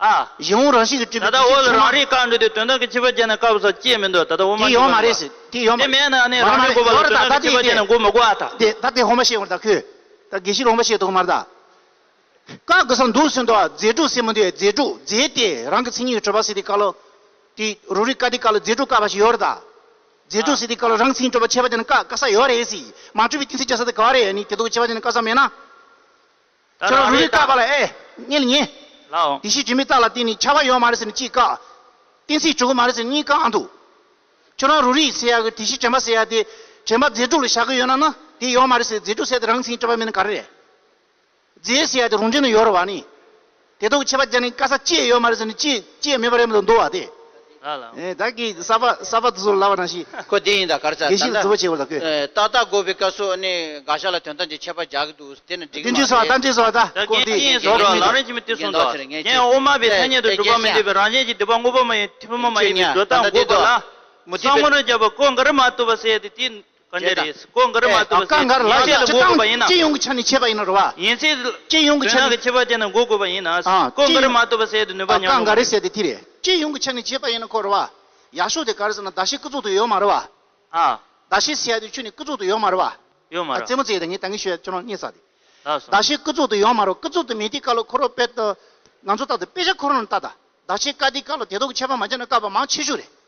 ཨ། གཞན་དབང་རང་བཞིན་གྱིས་གྲུབ་པའི་ད་ལྟ་འོག་ལ་རང་རིག་བཀག་འགྲོ་དུས་དོན་དམ་གྱི་ཁྱད་པར་སྦྱར་ནས་བཀག་པ་སོགས་ཅི་ཡང་མི་འདུག་ད་ལྟ་འོག་མ་དེ་ཡོད་མ་རེད་ཟེར། དེ་ཡོད་མ་རེད། དེ་མེད་ན་ཨ་ནི་རང་རིག་བཀོད་པ་ལ་དོན་དམ་གྱི་ཁྱད་པར་སྦྱར་ནས་འགོག་མི་དགོས་ཨ་ད། དེ་ད་དེ་ཧོ་མ་ཤེས་བར་ད་ཁོས། ད་དགེ་བཤེས་ལོང་པ་བཤད་ཐུབ་མ་རེད་ད། བཀག་དགོས་ས་འདུག་ཟེར་འདུག་རྫས་གྲོགས་ཟེར་མི་འདུག་རྫས་གྲོགས་རྫས་དེ་རང་གི་མཚན་ཉིད་ཀྱིས་གྲུབ་པ་ཟེར་དེ་བཀག་ལོ། དེ་རང་རིག་བཀག་དེ་བཀག་ལོ་རྫས་གྲོགས་བཀག་པ་ཞིག་ཡོད་རེད་ད། རྫས་གྲོགས་ཟེར་དེ་བཀག་ལོ་རང་མཚན་ཉིད་གྲུབ་པ་ཁྱད་པར་སྦྱར་ནས་བཀག་བཀག་ས་ཡོད་རེད་ཟེར། མ་གྲུབ་པའི་གཏན་ཚིགས་སྦྱར་ས་དེ་ག་བ་རེད། ཨ་ནི་དེ་དག་གི་ཁྱད་པར་སྦྱར་ནས་བཀག་ས་མེད་ན། ད་ཁྱོད་རང་རང་རིག་རིག་བཀག་པ་ལ་ཨེ། ཉན་ལ་ཉན། ལའོ། དེ་བཞིན་དྲན་པའི་རྟགས་ལ་བརྟེན་ནས་ཁྱབ་པ་ཡོད་མ་རེད་ཟེར་ནས་གཅིག་བཀག་གཏན་ཚིགས་གྲུབ་ཀྱི་མ་རེད་ཟེར་ནས་གཉིས་བཀག་ཨ་འདུག་ཁྱོད་རང་རང་རིག་ཟེར་ཡག་གི་དེ་བཞིན་དྲན་པ་ཟེར་ཡག་དེ་དྲན་པ་རྫས་གྲོགས་ལ་བཞག་གི་ཡོད་ན་ན་དེ་ཡོད་མ་རེད་ཟེར། རྫས་གྲོགས་ཟེར་ཡག་དེ་རང་མཚན་གྲུབ་པ་མིན་ན་ག་རེ་རེད། རྫས་ཟེར་ཡག་དེ་རང་འགྲེལ་ན་ཡོད་རེད་བ་ནི། དེ་དག་གི་ཁྱད་པར་སྦྱར་ནས་བཀག་ས་ཅི་ཡང་ཡོད་མ་རེད་ཟེར་ནས་ཅི་ཅི་ཡང་མེད་པ་རེད་མི་འདུག་འདུག་བ་དེ། ལ་ལ། ཨེ་ད་གི་གསར་པ་གསར་པ་དེ་ཚོ་ལབ་པ་ནང་བཞིན། ཁོ་དེ་ཡིན་ད་གར་ཚ་དགེ་བཤེས་ལ་རྫུ་བ་བྱེད་པ་ལ་ཁོས། ཏག་ཏག་འགོག་པའི་སྐབས་སུ་ནི་དགག་བྱ་ལ་དོན་དམ་གྱི་ཁྱད་པར་སྦྱར་གི་འདུག་དེ་ནི་འགྲིག་གི་མ་རེད། ད་འགྲིག་སོང་ད། ད་ད་ལྟ་རྒན་ཡིན་ཟེར་བ་ལ་རང་རིག་བྱེད་མི་དེ་གསུངས་ད། རྒན་ཨོ་མ་པའི་ཐ་སྙད་དུ་གྲུབ་པ་མི་འདོད་པའི་རང་བཞིན་གྱིས་སྡིག་པ་དངོས་པོ་མ་ཡིན་ཐུན་མོང་མ་ཡིན་པའི་སྒྲོ་བཏགས་འགོག་པ་ལ་བསམ་ངོར་བརྒྱབ་པ་ཀོ་འགའ་རེ་མ་གཏོགས་པ་ཟེར་ཡ་དེ་དེ་ག་འདྲ་རེད། ཀོ་འགའ་རེ་མ་གཏོགས་པ་ཟེར་ཡ་དེ་ཡང་ཚད་ལ་འགོག་དགོས་པ་ཡིན་ན། སྤྱི་ཡོངས་ཀྱི་ཆ་ནས་བྱས་པ་ཡིན་ན་རེད་བ། ཡང་ཚད་སྤྱི་ཡོངས་ཀྱི་ཆ་ནས་ཁྱད་པར་སྦྱར་ནས་འགོག་དགོས་པ་ཡིན་ན། ཀོ་འགའ་རེ་མ་གཏོགས་པ་ཟེར་ཡ་དེ་ནུས་པ་ཉམས་དགོས་པ་རེད། ཟེར་དེ་དེ་རེད། སྤྱི་ཡོངས་ཀྱི་ཆ་ནས་བྱས་པ་ཡིན་ན་ཁོ་རེད་བ། ཡག་ཤོས་དེ་ག་རེ་ཟེར་ན་བདག་གཞན་ཀུན་རྫོབ་ཏུ་ཡོད་མ་རེད་བ། ཨ། བདག་གཞན་ཟེར་ཡ་དེ་ཁྱོན་ནས་ཀུན་རྫོབ་ཏུ་ཡོད་མ་རེད་བ། ཡོད་མ་རེད། རྩེད་མོ་རྩེ་ཡ་དེ་ངས་ད་གིན་ཤོད་ཡ་ཁྱོད་རང་རྙེད་ས་དེ། ལགས་སོ། བདག་གཞན་ཀུན་རྫོབ་ཏུ་ཡོད་མ་རེད། ཀུན་རྫོབ་ཏུ་མེད་དུས་སྐབས་ལ་ཁོ་རང་དཔེ་ལྟ། ང་ཚོ་ལྟ་དུས་དཔེ་ཆ་ཁོ་རང་ལ་ལྟ་ད། བདག་གཞན་བཀག་དུས་སྐབས་ལ་དེ་དག་གི་ཁྱད་པར་མ་སྦྱར་ན་བཀག་པ་མང་ཆེ་ཤོས་རེད།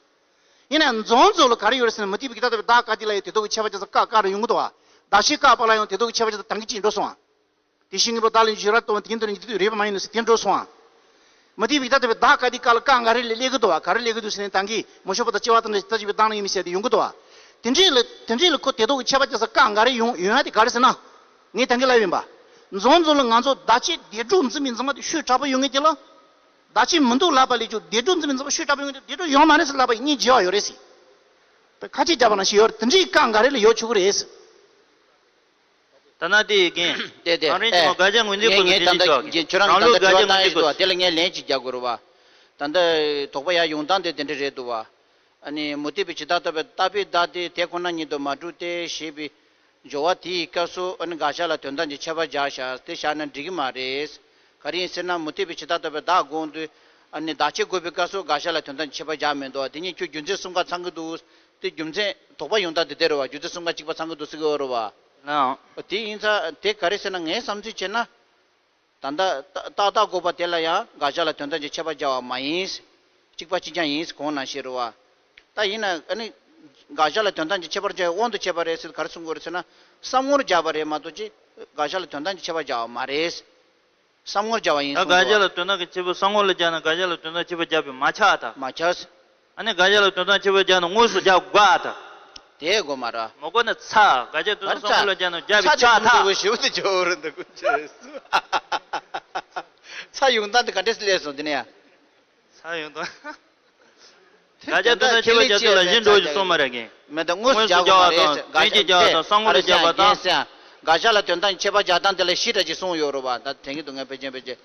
ཡིན་ནའང་རྫོང་རྫོང་ལ་ག་རེ་ཡོད་རེད་ཟེར་ན་མུ་སྟེགས་པའི་གི་ད་ལྟ་བའི་བདག་བཀག་དུས་ལ་ཡང་དེ་དག་གི་ཁྱད་པར་སྦྱར་ས་བཀག་བཀག་རེ་ཡོང་གི་འདུག་བ། བདག་གཞན་བཀག་པ་ལ་ཡང་དེ་དག་གི་ཁྱད་པར་སྦྱར་ས་དང་གི་གཅིག་འགྲོ་སོང་བ། དེ་བཞིན་གྱི་བདག་ལ་ཡང་བཞི་ར་གཏོང་བ་དེ་འདི་ནི་འཇིག་རྟེན་རེད་པ་མ་ཡིན་ནོ་ཟེར་དེ་འགྲོ་སོང་བ། མུ་སྟེགས་པའི་གི་ད་ལྟ་བའི་བདག་བཀག་དུས་སྐབས་ལ་བཀག་འགའ་རེ་ལས་སླེབས་ཀྱི་འདུག་བ། ག་རེ་སླེབས་ཀྱི་འདུག་ཟེར་ན་དང་གི་མ་ཞུགས་པ་དང་སྐྱེ་བ་དང་འདྲ་ཞིག་ལྟ་བྱེད་པའི་བདག་ལ་ཡིན་མིན་ཟེར་དེ་ཡོང་གི་འདུག་བ། དེ་འདྲའི་ལ་དེ་འདྲའི་ལ་ཁོ་དེ་དག་གི་ཁྱད་པར་སྦྱར་ས་བཀག་འགའ་རེ་ཡོང་ཡོང་ཡ་དེ་ག་རེ་ཟེར་ན། ངས་ད་གིན་ལབ་ཡིན་པ། རྫོང་རྫོང་ལ་ང་ཚོ་བདག་གཅིག་བདེ་གྲོགས་འཛིན་པའི་འཛིན་པ་དེ་ཤུགས་དྲག་པོ་ཡོད་མཁན་དེ་ལ། བདག་གཅིག་མི་འདུག་ལབ་པ་ལས་ཀྱང་བདེ་གྲོགས་འཛིན་པའི་འཛིན་པ་ཤུགས་དྲག་པོ་ཡོད་མཁན་དེ་བདེ་གྲོགས་ཡོད་མ་རེད་ཟེར་ལབ་པ་ཡིན་གཉིས་བརྗེ་བ་ཡོད་རེད་ཟེར། ད་ཁ་ཆེ་རྒྱབ་པ་ནང་བཞིན་ཡོད་རེད། དེ་འདྲའི་བཀག་འགའ་རེ་ལ་ཡོད་ཆོག་གི་རེད་ཟེར། ད་ན་དེ་ཡི་རྒན། དེ་དེ་རང་རེ་ཨེ། ཅི་མ་དགག་བྱ་ངོས་འཛིན་ངས་སྐོར་ངས་དུ་ད་དེ་ལྟ་ཅིག་ཅོག་གི་ཁྱོད་རང་རང་ལུགས་ད་ལྟ་དགག་བྱ་དྲི་བ་ངོས་འཛིན་བཏང་ཡི་འདུག་བ། སྐོར་དེ་ལ་ངས་ལན་ཅིག་རྒྱག་དགོས་རེད་བ། ད་ལྟ་དོགས་པ་ཡར་ཡོང་སྟངས་དེ་དེ་འདྲ་རེད་འདུག་བ། ཨ་ནི་མུ་སྟེགས་པའི་ཇི་ལྟར་རྟོག་པའི་རྟོག་པའི་བདག་དེ་དེ་ཁོ་ན་ཉིད་དུ་མ་གྲུབ་སྟེ་ཞེས་པའི་སྦྱོར་བ་དེའི་སྐབས་སུ་ཨ་ནི་དགག་བྱ་ལ་དོན་དམ་གྱི་ཁྱད་པར་སྦྱར་བཞག་དེ་བཞག་ན་འགྲིག་གི་མ་རེད། ག་རེ་ཡིན་ཟེར་ན་མུ་སྟེགས་པའི་ཇི་ལྟར་རྟོག་པའི་བདག་དགོངས་དུས་ཨ་ནི་བདག་བྱེད་དགོས་པའི་སྐབས་སུ་དགག་བྱ་ལ་དོན་དམ་གྱི་ཁྱད་པར་སྦྱར་མི་འདུག་དེ་ཉིད་ཁྱོད་རྒྱུ་མཚན་གསུམ་ཀ་ཚང་གི་འདུག་དེ་རྒྱུ་མཚན་དོགས་པ་ཡོང་སྟངས་དེ་དེ་རེད་བ། རྒྱུ་མཚན་གསུམ་ཀ་གཅིག་པ་ཚང་གི་འདུག་ཟེར་གི་ཡོད་རེད་བ། ལའང་། དེ་ཡིན་ཙང་དེ་ག་རེ་ཟེར་ན་ངའི་བསམ་ཚུལ་བྱས་ན། ད་ལྟ་རྟག་རྟག་འགོག་པ་དེ་ལ་ཡང་དགག་བྱ་ལ་དོན་དམ་གྱི་ཁྱད་པར་སྦྱར་བ་མ་ཡིན། གཅིག་པ་གཅིག་རྐྱང་ཡིན་གོང་ནང་བཞིན་རེད་བ། ད་ཡིན་ན་ཨ་ནི་དགག་བྱ་ལ་དོན་དམ་གྱི་ཁྱད་པར་སྦྱར་བའི་དབང་དུ་བྱས་པ་རེད་ཟེར་ག་རེ་གསུང་དགོས་རེད་ཟེར་ན། བསམ་ངོར་སྦྱར་བ་རེད་མ་གཏོགས་ཅི། དགག་བྱ་ལ་དོན་དམ་གྱི་ཁྱད་པར་སྦྱར་བ་མ་རེད། བསམ་ངོར་སྦྱར་བ་ཡིན་ད་གསུང་དགག་བྱ་དགོས་ལ་དོན་དམ་གྱི་ཁྱད་པར་བསམ་ངོར་ལ་སྦྱར་ན་དགག་བྱ་ལ་དོན་དམ་ཁྱད་པར་སྦྱར་བས་མ་ཆགས་ད། མ་ཆགས། ཨ་ནི་དགག་བྱ་ལ་དོན་དམ་ཁྱད་པར་སྦྱར་ན་དངོས་སུ་སྦྱར་དགོས་ཨ་ད། དེ་དགོས་མ་རེད། མ་དགོས་ན་ཚ་དགག་བྱ་དོན་དམ་བསམ་ངོར་ལ་སྦྱར་ན་སྦྱར་བས་ཆགས་ད། ཚ་ཡོང་སྟངས་དེ་ག་འདྲས་སླེབས་སོང་དེ་ནས་ཡ། ཚ་ཡོང་དང་། དགག་བྱ་དོན་དམ་ཁྱད་པར་སྦྱར་དུས་ལ་གཞན་འགྲོ་ཞིག་གསུངས་མ་རེད་རྒན། མེད་ད་དངོས་སུ་སྦྱར་བ་མ་རེད། དོན་གཅིག་སྦྱར་བ་དང་བསམ་ངོར་ལ་སྦྱར་བ་དང་། དགག་བྱ་ལ་དོན་དམ་ཁྱད་པར་སྦྱར་སྟངས་དེ་ལ་ཞིབ་ཕྲ་ཅིག་གསུངས་ཡོད་རེད་བ། ད་དྲན་གྱི་འདུག་ངས་ཕལ་ཆེར་ཕལ་ཆེར།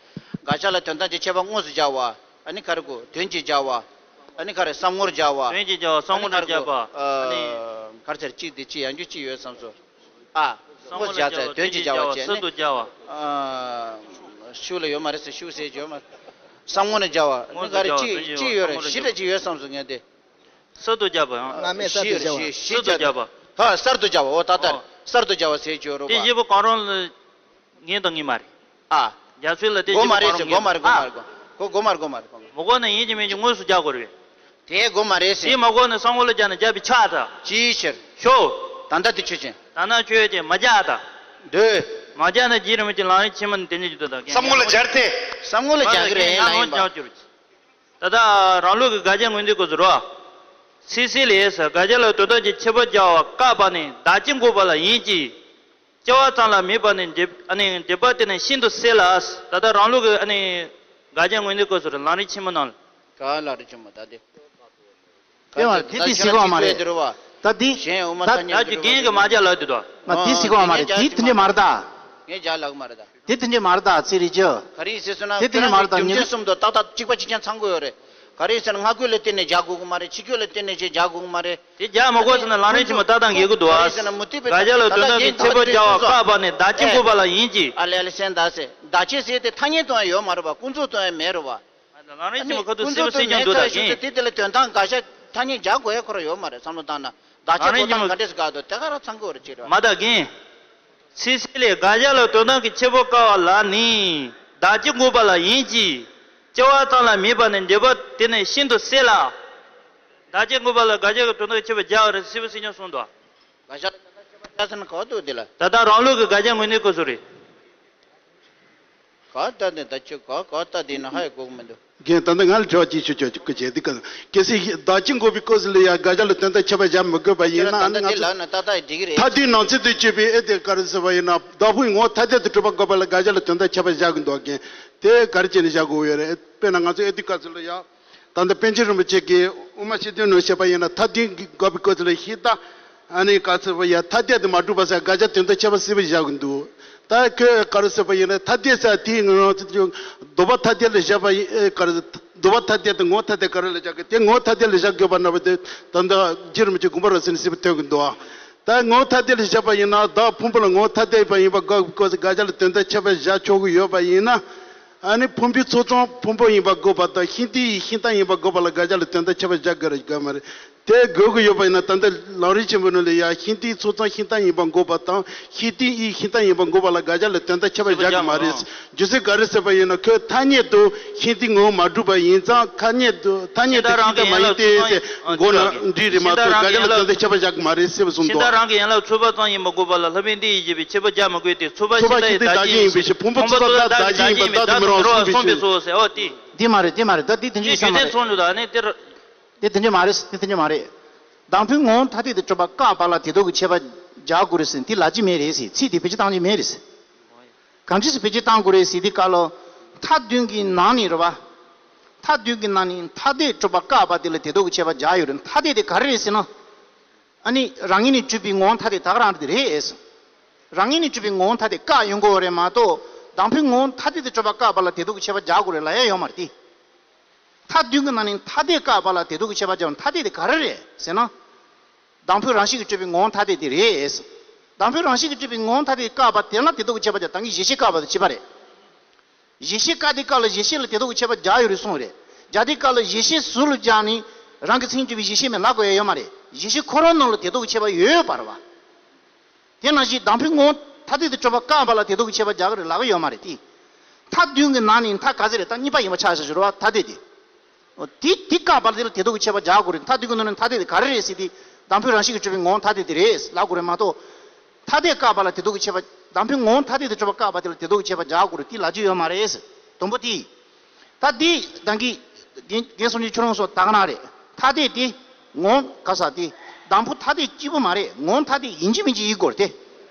དགག་བྱ་ལ་དོན་དམ་གྱི་ཁྱད་པར་དངོས་སུ་སྦྱར་བ། ཨ་ནི་ག་རེ་དགོས་དོན་གཅིག་སྦྱར་བ། ཨ་ནི་ག་རེ་བསམ་ངོར་སྦྱར་བ། དོན་གཅིག་སྦྱར་བ་བསམ་ངོར་སྦྱར་བ། ཨ་ནི་ག་རེ་ཟེར་གཅིག་དེ་གཅིག་ཡང་རྒྱུ་གཅིག་ཡོད་བསམ་སོང་། ཨ། བསམ་ངོར་ལ་སྦྱར་བ་དོན་གཅིག་སྦྱར་བ་བྱས་ནས། སུ་དུ་སྦྱར་བ། ཨ། ཤུགས་ལ་ཡོད་མ་རེད་ཟེར་ཤུགས་ཟེར་གྱི་ཡོད་མ་རེད། བསམ་ངོར་ནས་སྦྱར་བ་ནི་ག་རེ་གཅིག་གཅིག་ཡོད་རེད། ཞིབ་ཕྲ་གཅིག་ཡོད་བསམ་སོང་ངས་དེ། སུ་དུ་སྦྱར་བ་ཡང་། སྔ་མས་གསར་དུ་སྦྱར་བ། སུ་དུ་སྦྱར་བ། ཧ་གསར་དུ་སྦྱར་བ་འོ་ད་ལྟར་གསར་དུ་སྦྱར་བ་ཟེར་གྱི་ཡོད་རེད་པ། དེ་བཞི་པོ་གང་རུང་ལ་ངེས་དང་ངེས་མ་རེད། ཨ། རྒྱ་མཚོའི་ལ་དེ། དགོས་མ་རེད་ཟེར། དགོས་མ་རེད། དགོས་མ་རེད། ཨ། དགོས། ཁོ་དགོས་མ་རེད། དགོས་མ་རེད། དགོས་མ་རེད། མི་དགོས་ན་ཡིན་གཅིག་མིན་གཅིག་དངོས་སུ་རྒྱག་དགོས་རེད། དེ་དགོས་མ་རེད་ཟེར། དེ་མ་དགོས་ན་བསམ་བློ་ལ་བརྒྱབ་ན་རྒྱག་པའི་ཆགས་ད། ཅིའི་ཕྱིར། ཤོ། ད་ལྟ་དེ་ཆོས་ཅན། ད་ནང་ཆོས་ཅན་མ་རྒྱག་ད། འདོད། མ་རྒྱག་ན་རྗེ་རིན་པོ་ཆེ་ལམ་རིམ་ཆེན་མོ་ནས་དེ་འདྲ་ཞིག་འདུག་ད། བསམ་བློ་ལ་སྦྱར་ཏེ། བསམ་བློ་ལ་སྦྱར་གི་རེད། ཡང་ཡིན་པ། ད་ལྟ་རང་ལུགས་ཀྱི་དགག་བྱ་ངོས་འཛིན་སྐོར་ཟེར་རོ། སི་སི་ལས་ཟེར། དགག་བྱ་ལ་དོན་དམ་གྱི་ཁྱད་པར་སྦྱར་བ་བཀག་པ་ནི་བདག་གཅིག་འགོག་པ་ལ་ཡིན་གྱི། སྐྱེ་བ་ཙམ་ལ་དམིགས་པ་ནི་འབྱེད། ཨ་ནི་འབྱེད་པ་དེ་ནི་ཤིན་ཏུ་གསལ་ལ། ད་ལྟ་རང་ལུགས་ཀྱི་ཨ་ནི་དགག་བྱ་ངོས་འཛིན་སྐོར་ཟེར་རོ། ལམ་རིམ་ཆེན་མོ་ནང་ལ། ག་ལ་རེ་ཆུང་མ་ད་དེ། དེ་བ་དེ་དེ་ཟེར་གོ་མ་རེད། ད་དེ་གཞན་འོ་མ་ད་ཐ་སྙད་ད་ཀྱི་རྒན་གྱི་མ་རྒྱག་ལབ་དེ་དོ། ང་དེ་ཟེར་གོ་མ་རེད། དེ་དེ་འདྲ་མ་རེད་ད། ངས་རྒྱག་ལབ་མ་རེད་ད། དེ་དེ་འདྲ་མ་རེད་ད། ཚེ་རིང་ཅོ། ག་རེ་ཟེར་སོང་ན། དེ་དེ་འདྲ་མ་རེད་ད། རྒྱུ་མཚན་གསུམ་དུ་ཏག་ཏག་གཅིག་པ་གཅིག་རྐྱང་ཚང་དགོས་ཡོད་རེད། ག་རེ་ཟེར་ན་སྔ་རྒོལ་ལ་བརྟེན་ནས་རྒྱག་དགོས་ཀྱི་མ་རེད། ཕྱི་རྒོལ་ལ་བརྟེན་ནས་ཅིག་རྒྱག་དགོས་ཀྱི་མ་རེད། དེ་རྒྱག་མ་དགོས་ཟེར་ན་ལམ་རིམ་ཆེན་མོ་ལྟ་སྟངས་འགལ་གྱི་འདུག་ཨ། དགག་བྱ་ལ་དོན་དམ་གྱི་ཁྱད་པར་སྦྱར་བ་བཀག་པ་ནི་བདག་གཅིག་འགོག་པ་ལ་ཡིན་གྱི། ཨ་ལེ་ཨ་ལེ་སེམས་བདག་སེ་བདག་གཅིག་ཟེར་དེ་ཐ་སྙད་དུའང་ཡོད་མ་རེད་པ། ཀུན་རྫོབ་ཏུའང་མེད་རེད་པ། ལམ་རིམ་ཆེན་མོ་ཁ་ཐུག་སེ་བ་སེ་ཉམས་འདུག་ད་གིན། དེ་དེ་ལ་དོན་དམ་དགག་བྱ་ཐ་སྙད་རྒྱག་དགོས་ཡ་ཁོ་རང་ཡོད་མ་རེད། བསམ་བློ་བཏང་ན་བདག་གཅིག་གོ་ཐང་ག་འདྲས་སུ་དགག་འདུག་དེ་ག་རང་ཚང་གི་ཡོད་རེད་ཅེས་རེད་པ། མ་ད་གིན། སི་སི་ལས། དགག་བྱ་ལ་དོན་དམ་གྱི་ཁྱད་པར་བཀག་པ་ལ་ནི་བདག་གཅིག་འགོག་པ་ལ་ཡིན་གྱི། སྐྱེ་བ་ཙམ་ལ་དམིགས་པ་ནི་འབྱེད་པ་དེ་ནི་ཤིན་ཏུ་གསལ་ལ། བདག་གཅིག་འགོག་པ་ལ་དགག་བྱ་གི་དོན་དམ་གྱི་ཁྱད་པར་སྦྱར་བ་རེད། སེ་བ་སེ་ཉམས་གསུངས་འདུག་དགག་བྱ་ལ་དོན་དམ་ཁྱད་པར་སྦྱར་ཟེར་ན་ག་བ་འདུག་དེ་ལ། ད་ལྟ་རང་ལུགས་ཀྱི་དགག་བྱ་ངོས་འཛིན་སྐོར་ཟེར་རེད། ག་ལྟ་དེ་ད་ཁྱོད་ག་ག་ལྟ་དེ་ན་ཧ་ཡ་གོ་གི་མི་འདུག་རྒན་ད་ལྟ་ང་ལ་དྲི་བ་གཅིག་ཞུ་ཆོག་གི་བྱས་དུས་ག་གལ་སྲིད་བདག་གཅིག་འགོག་པའི་སྐབས་སུ་ལ་ཡང་དགག་བྱ་ལ་དོན་དམ་ཁྱད་པར་སྦྱར་མི་དགོས་པ་ཡིན་ན། ཨ་ནི་ང་ཚོ་ད་ལྟ་འགྲིག་གི་རེད། ཐ་དད་ནང་ཚན་དུ་སྤྱོད་པའི་ཨེ་དེ་ག་རེ་ཟེར་བ་ཡིན་ན། བདག་ཕུང་ངོ་ཐ་དད་དུ་གྲུབ་པ་འགོག་པ་ལ་དགག་བྱ་ལ་དོན་དམ་ཁྱད་པར་སྦྱར་གི་འདུག་རྒན། དེ་ག་རེ་བྱས་ནས་བཞག་དགོས་ཡོད་རེད། དཔེར་ན་ང་ཚོ་ཨེ་དེ་སྐབས་སུ་ལ་ཡང་། ད་ལྟ་པཎ་ཆེན་རིན་པོ་ཆེ་གིས་དབུ་མ་ཤེར་ཕྱིན་ནང་བཤད་པ་ཡིན་ན། ཐ་དད་ཀྱི་འགོག་པའི་སྐབས་སུ་ལ་ཤིང་རྟ། ཨ་ནི་ག་ཟེར་བ་ཡ་ཐ་དད་དུ་མ་གྲུབ་པ་ཟེར་དགག་བྱ་དོན་དམ་ཁྱད་པར་གསལ་པོ་བཞག་གི་འདུག་ད་ཁོས་ག་རེ་ཟེར་བ་ཡིན་ན། ཐ་དད་ཟེར་དེའི་ངོ་བོ་ལྡོག་པ་ཐ་དད་ལ་བཞག་པ་ཡིན། ཨེ་ག་རེ། ལྡོག་པ་ཐ་དད་དང་ངོ་བོ་ཐ་དད་ག་རེ་ལ་བཞག་གི། དེ་ངོ་བོ་ཐ་དད་ལ་བཞག་དགོས་པ་ན་བ་དེ་ད་ལྟ་རྗེ་རིན་པོ་ཆེ་དགོངས་པ་རབ་གསལ་ནས་གསལ་པོ་སྟོན་གྱི་འདུག་ད་ངོ་བོ་ཐ་དད་ལ་བཞག་པ་ཡིན་ན། བདག་ཕུང་པོ་ལ་ངོ་བོ་ཐ་དད་པ་ཡིན་པ་འགོག་པའི་སྐབས་སུ་དགག་བྱ་ལ་དོན་དམ་ཁྱད་པར་བཞག་ཆོག་གི་ཡོད་པ་ཡིན་ན། ཨ་ནི་ཕུང་པོའི་ཚོགས་ཙམ་ཕུང་པོ་ཡིན་པ་འགོག་པ་དང་། ཤིང་རྟའི་ཡི་ཤིང་རྟ་ཡིན་པ་འགོག་པ་ལ་དགག་བྱ་ལ་དོན་དམ་ཁྱད་པར་བཞག་དགོས་རེད་དགོས་མ་རེད། དེ་དགོས་ཀྱི་ཡོད་པ་ཡིན་ན། ད་ལྟ་ལམ་རིམ་ཆེན་པོ་ནང་ལ་ཡང་ཤིང་རྟའི་ཚོགས་ཙམ་ཤིང་རྟ་ཡིན་པ་འགོག་པ་དང་། ཤིང་རྟའི་ཡི་ཤིང་རྟ་ཡིན་པ་འགོག་པ་ལ་དགག་བྱ་ལ་དོན་དམ་ཁྱད་པར་བཞག་གི་མ་རེད། རྒྱུ་མཚན་ག་རེ་ཟེར་བ་ཡིན་ན། ཁོས་ཐ་སྙད་དུ་ཤིང་རྟའི་ངོ་བོ་མ་གྲུབ་པ་ཡིན་ཙང་། ཐ་སྙད་དུ་ཐ་སྙད་དུ་ཤིང་རྟ་མ་ཡིན་ཏེ་ཟེར་འགོག་ན་འགྲིག་རེད་མ་གཏོགས་དགག་བྱ་ལ་དོན་དམ་ཁྱད་པར་བཞག་གི་མ་རེད་ཟེར་བ་གསུངས་འདུག་ཤིང་རྟ་རང་གི་ཡན་ལག་ཚོགས་པ་ཙམ་ཡིན་པ་འགོག་པ་ལ་ལྷ་བུའི་འདི་ཡིས་བཞེད་པའི་ཁྱད་པར་སྦྱར་མི་དགོས་ཏེ། ཚོགས་པ་ཤིང་རྟ་ཡི་བདག་བསྐྱེད་ཡིན་པའི་ཕྱིར། ཕུང་པོ་ཚོགས་པ་བདག་བདག་བསྐྱེད་ཡིན་པ་བདག་ཏུ་མི་རུང་གསུངས་པའི་ཚུལ་ཟེར་བ་སྟེ། འདི་མ་རེད། འདི་མ་རེད། ད་འདི་དེ་འདྲ་ཡིན་ས་མ་རེད། ཚོགས་འདུ་དང་ནི་དེར། དེ་དེ་འདྲ་མ་རེད། དེ་དེ་འདྲ་མ་རེད། བདག་ཕུང་ངོ་བོ་ཐ་དད་དུ་གྲུབ་པ་བཀག་པ་ལ་དེ་དག་གི་ཁྱད་པར་སྦྱར་དགོས་རེད་ཟེར་ན་དེ་ལབ་རྒྱུ་མེད་རེད་ཟེར། ཚིག་དེ་བེད་སྤྱོད་བཏང་རྒྱུ་མེད་རེད་ཟེར། གང་ཅི་སེ་བེད་སྤྱོད་བཏང་དགོས་རེད་ཟེར་དུས་སྐབས་ལ། མཐའ་བདུན་གྱི་ནང་ནས་རེད་པ། མཐའ་བདུན་གྱི་ནང་ནས་ཐ་དད་གྲུབ་པ་བཀག་པ་དེ་ལ་དེ་དག་གི་ཁྱད་པར་སྦྱར་ཡོད་རེད། མཐའ་དད་དེ་ག་རེ་རེད་ཟེར་ན། ཨ་ནི་རང་ངོས་ནས་གྲུབ་པའི་ངོ་བོ་ཐ་དད་ད་ག་རང་དེ་རེད་ཟེར། རང་ངོས་ནས་གྲུབ་པའི་ངོ་བོ་ཐ་དད་བཀག་ཡོང་དགོས་རེད་མ་གཏོགས། བདག་ཕུང་ངོ་བོ་ཐ་དད་དུ་གྲུབ་པ་བཀག་པ་ལ་དེ་དག་གི་ཁྱད་པར་སྦྱར་དགོས་རེད་ལབ་ཡ་ཡོད་མ་རེད་དེ། མཐའ་བདུན་གྱི་ནང་ནས་ཐ་དད་བཀག་པ་ལ་དེ་དག་གི་ཁྱད་པར་སྦྱར་བ། ཐ་དད་དེ་ག་རེ་རེད་ཟེར་ན། བདག་ཕུང་རང་བཞིན་གྱིས་གྲུབ་པའི་ངོ་བོ་ཐ་དད་དེ་རེད། བདག་ཕུང་རང་བཞིན་གྱིས་གྲུབ་པའི་ངོ་བོ་ཐ་དད་བཀག་པ་དེ་ལ་དེ་དག་གི་ཁྱད་པར་སྦྱར། ད་གིན་གཞལ་བྱེད་བཀག་པ་དང་བྱེད་པ་རེད། གཞལ་བྱེད་བཀག་དུས་སྐབས་ལ་གཞལ་བྱེད་ལ་དེ་དག་གི་ཁྱད་པར་སྦྱར་ཡོད་རེད་གསུངས་རེད། སྦྱར་དུས་སྐབས་ལ་གཞལ་བྱེད་ཟུར་ལ་སྦྱར་ནས་རང་གི་མཚན་ཉིད་གྲུབ་པའི་གཞལ་བྱེད་མེད་ལབ་དགོས་ཡ་ཡོད་མ་རེད། གཞལ་བྱེད་ཁོ་རང་ནང་ལ་དེ་དག་གི་ཁྱད་པར་ཡོད་ཡོད་པ་རེད་པ། དེ་ནང་བཞིན་བདག་ཕུང་ངོ་བོ་ཐ་དད་དུ་གྲུབ་པ་བཀག་པ་ལ་དེ་དག་གི་ཁྱད་པར་སྦྱར་གི་རེད་ལབ་ཀྱི་ཡོད་མ་རེད་དེ། མཐའ་བདུན་གྱི་ནང་ནས་མཐའ་ག་ཚོད་རེད། ད་གཉིས་པ་ཡིན་པ་ཆགས་བཞག་ཞུ་རེད་པ། ཐ་དད་དེ། འོ་དེ་དེ་བཀག་པ་དེ་ལ་དེ་དག་གི་ཁྱད་པར་སྦྱར་དགོས་རེད། མཐའ་བདུན་གྱི་ནང་ནས་ཐ་དད་དེ་ག་རེ་རེད་ཟེར་དུས། བདག་ཕུང་རང་བཞིན་གྱིས་གྲུབ་པའི་ངོ་བོ་ཐ་དད་དེ་རེད་ལབ་དགོས་རེད་མ་གཏོགས། ཐ་དད་བཀག་པ་ལ་དེ་དག་གི་ཁྱད་པར། བདག་ཕུང་ངོ་བོ་ཐ་དད་དུ་གྲུབ་པ་བཀག་པ་དེ་ལ་དེ་དག་གི་ཁྱད་པར་སྦྱར་དགོས་རེད་དེ་ལབ་རྒྱུ་ཡོད་མ་རེད། དང་པོ་དེ། ད་དེ་ད་གིན་རྒན་རྒན་སངས་རྒྱས་ཁྱོད་རང་ཚོ་ད་ག་ན་རེད། ཐ་དད་དེ་ངོ་བོ་ག་ས་དེ། བདག་ཕུང་ཐ་དད་གཅིག་པུ་མ་རེད། ངོ་བོ་ཐ་དད་ཡིན་གཅིག་མིན་གཅིག་ཡིན་དགོས་རེད་དེ།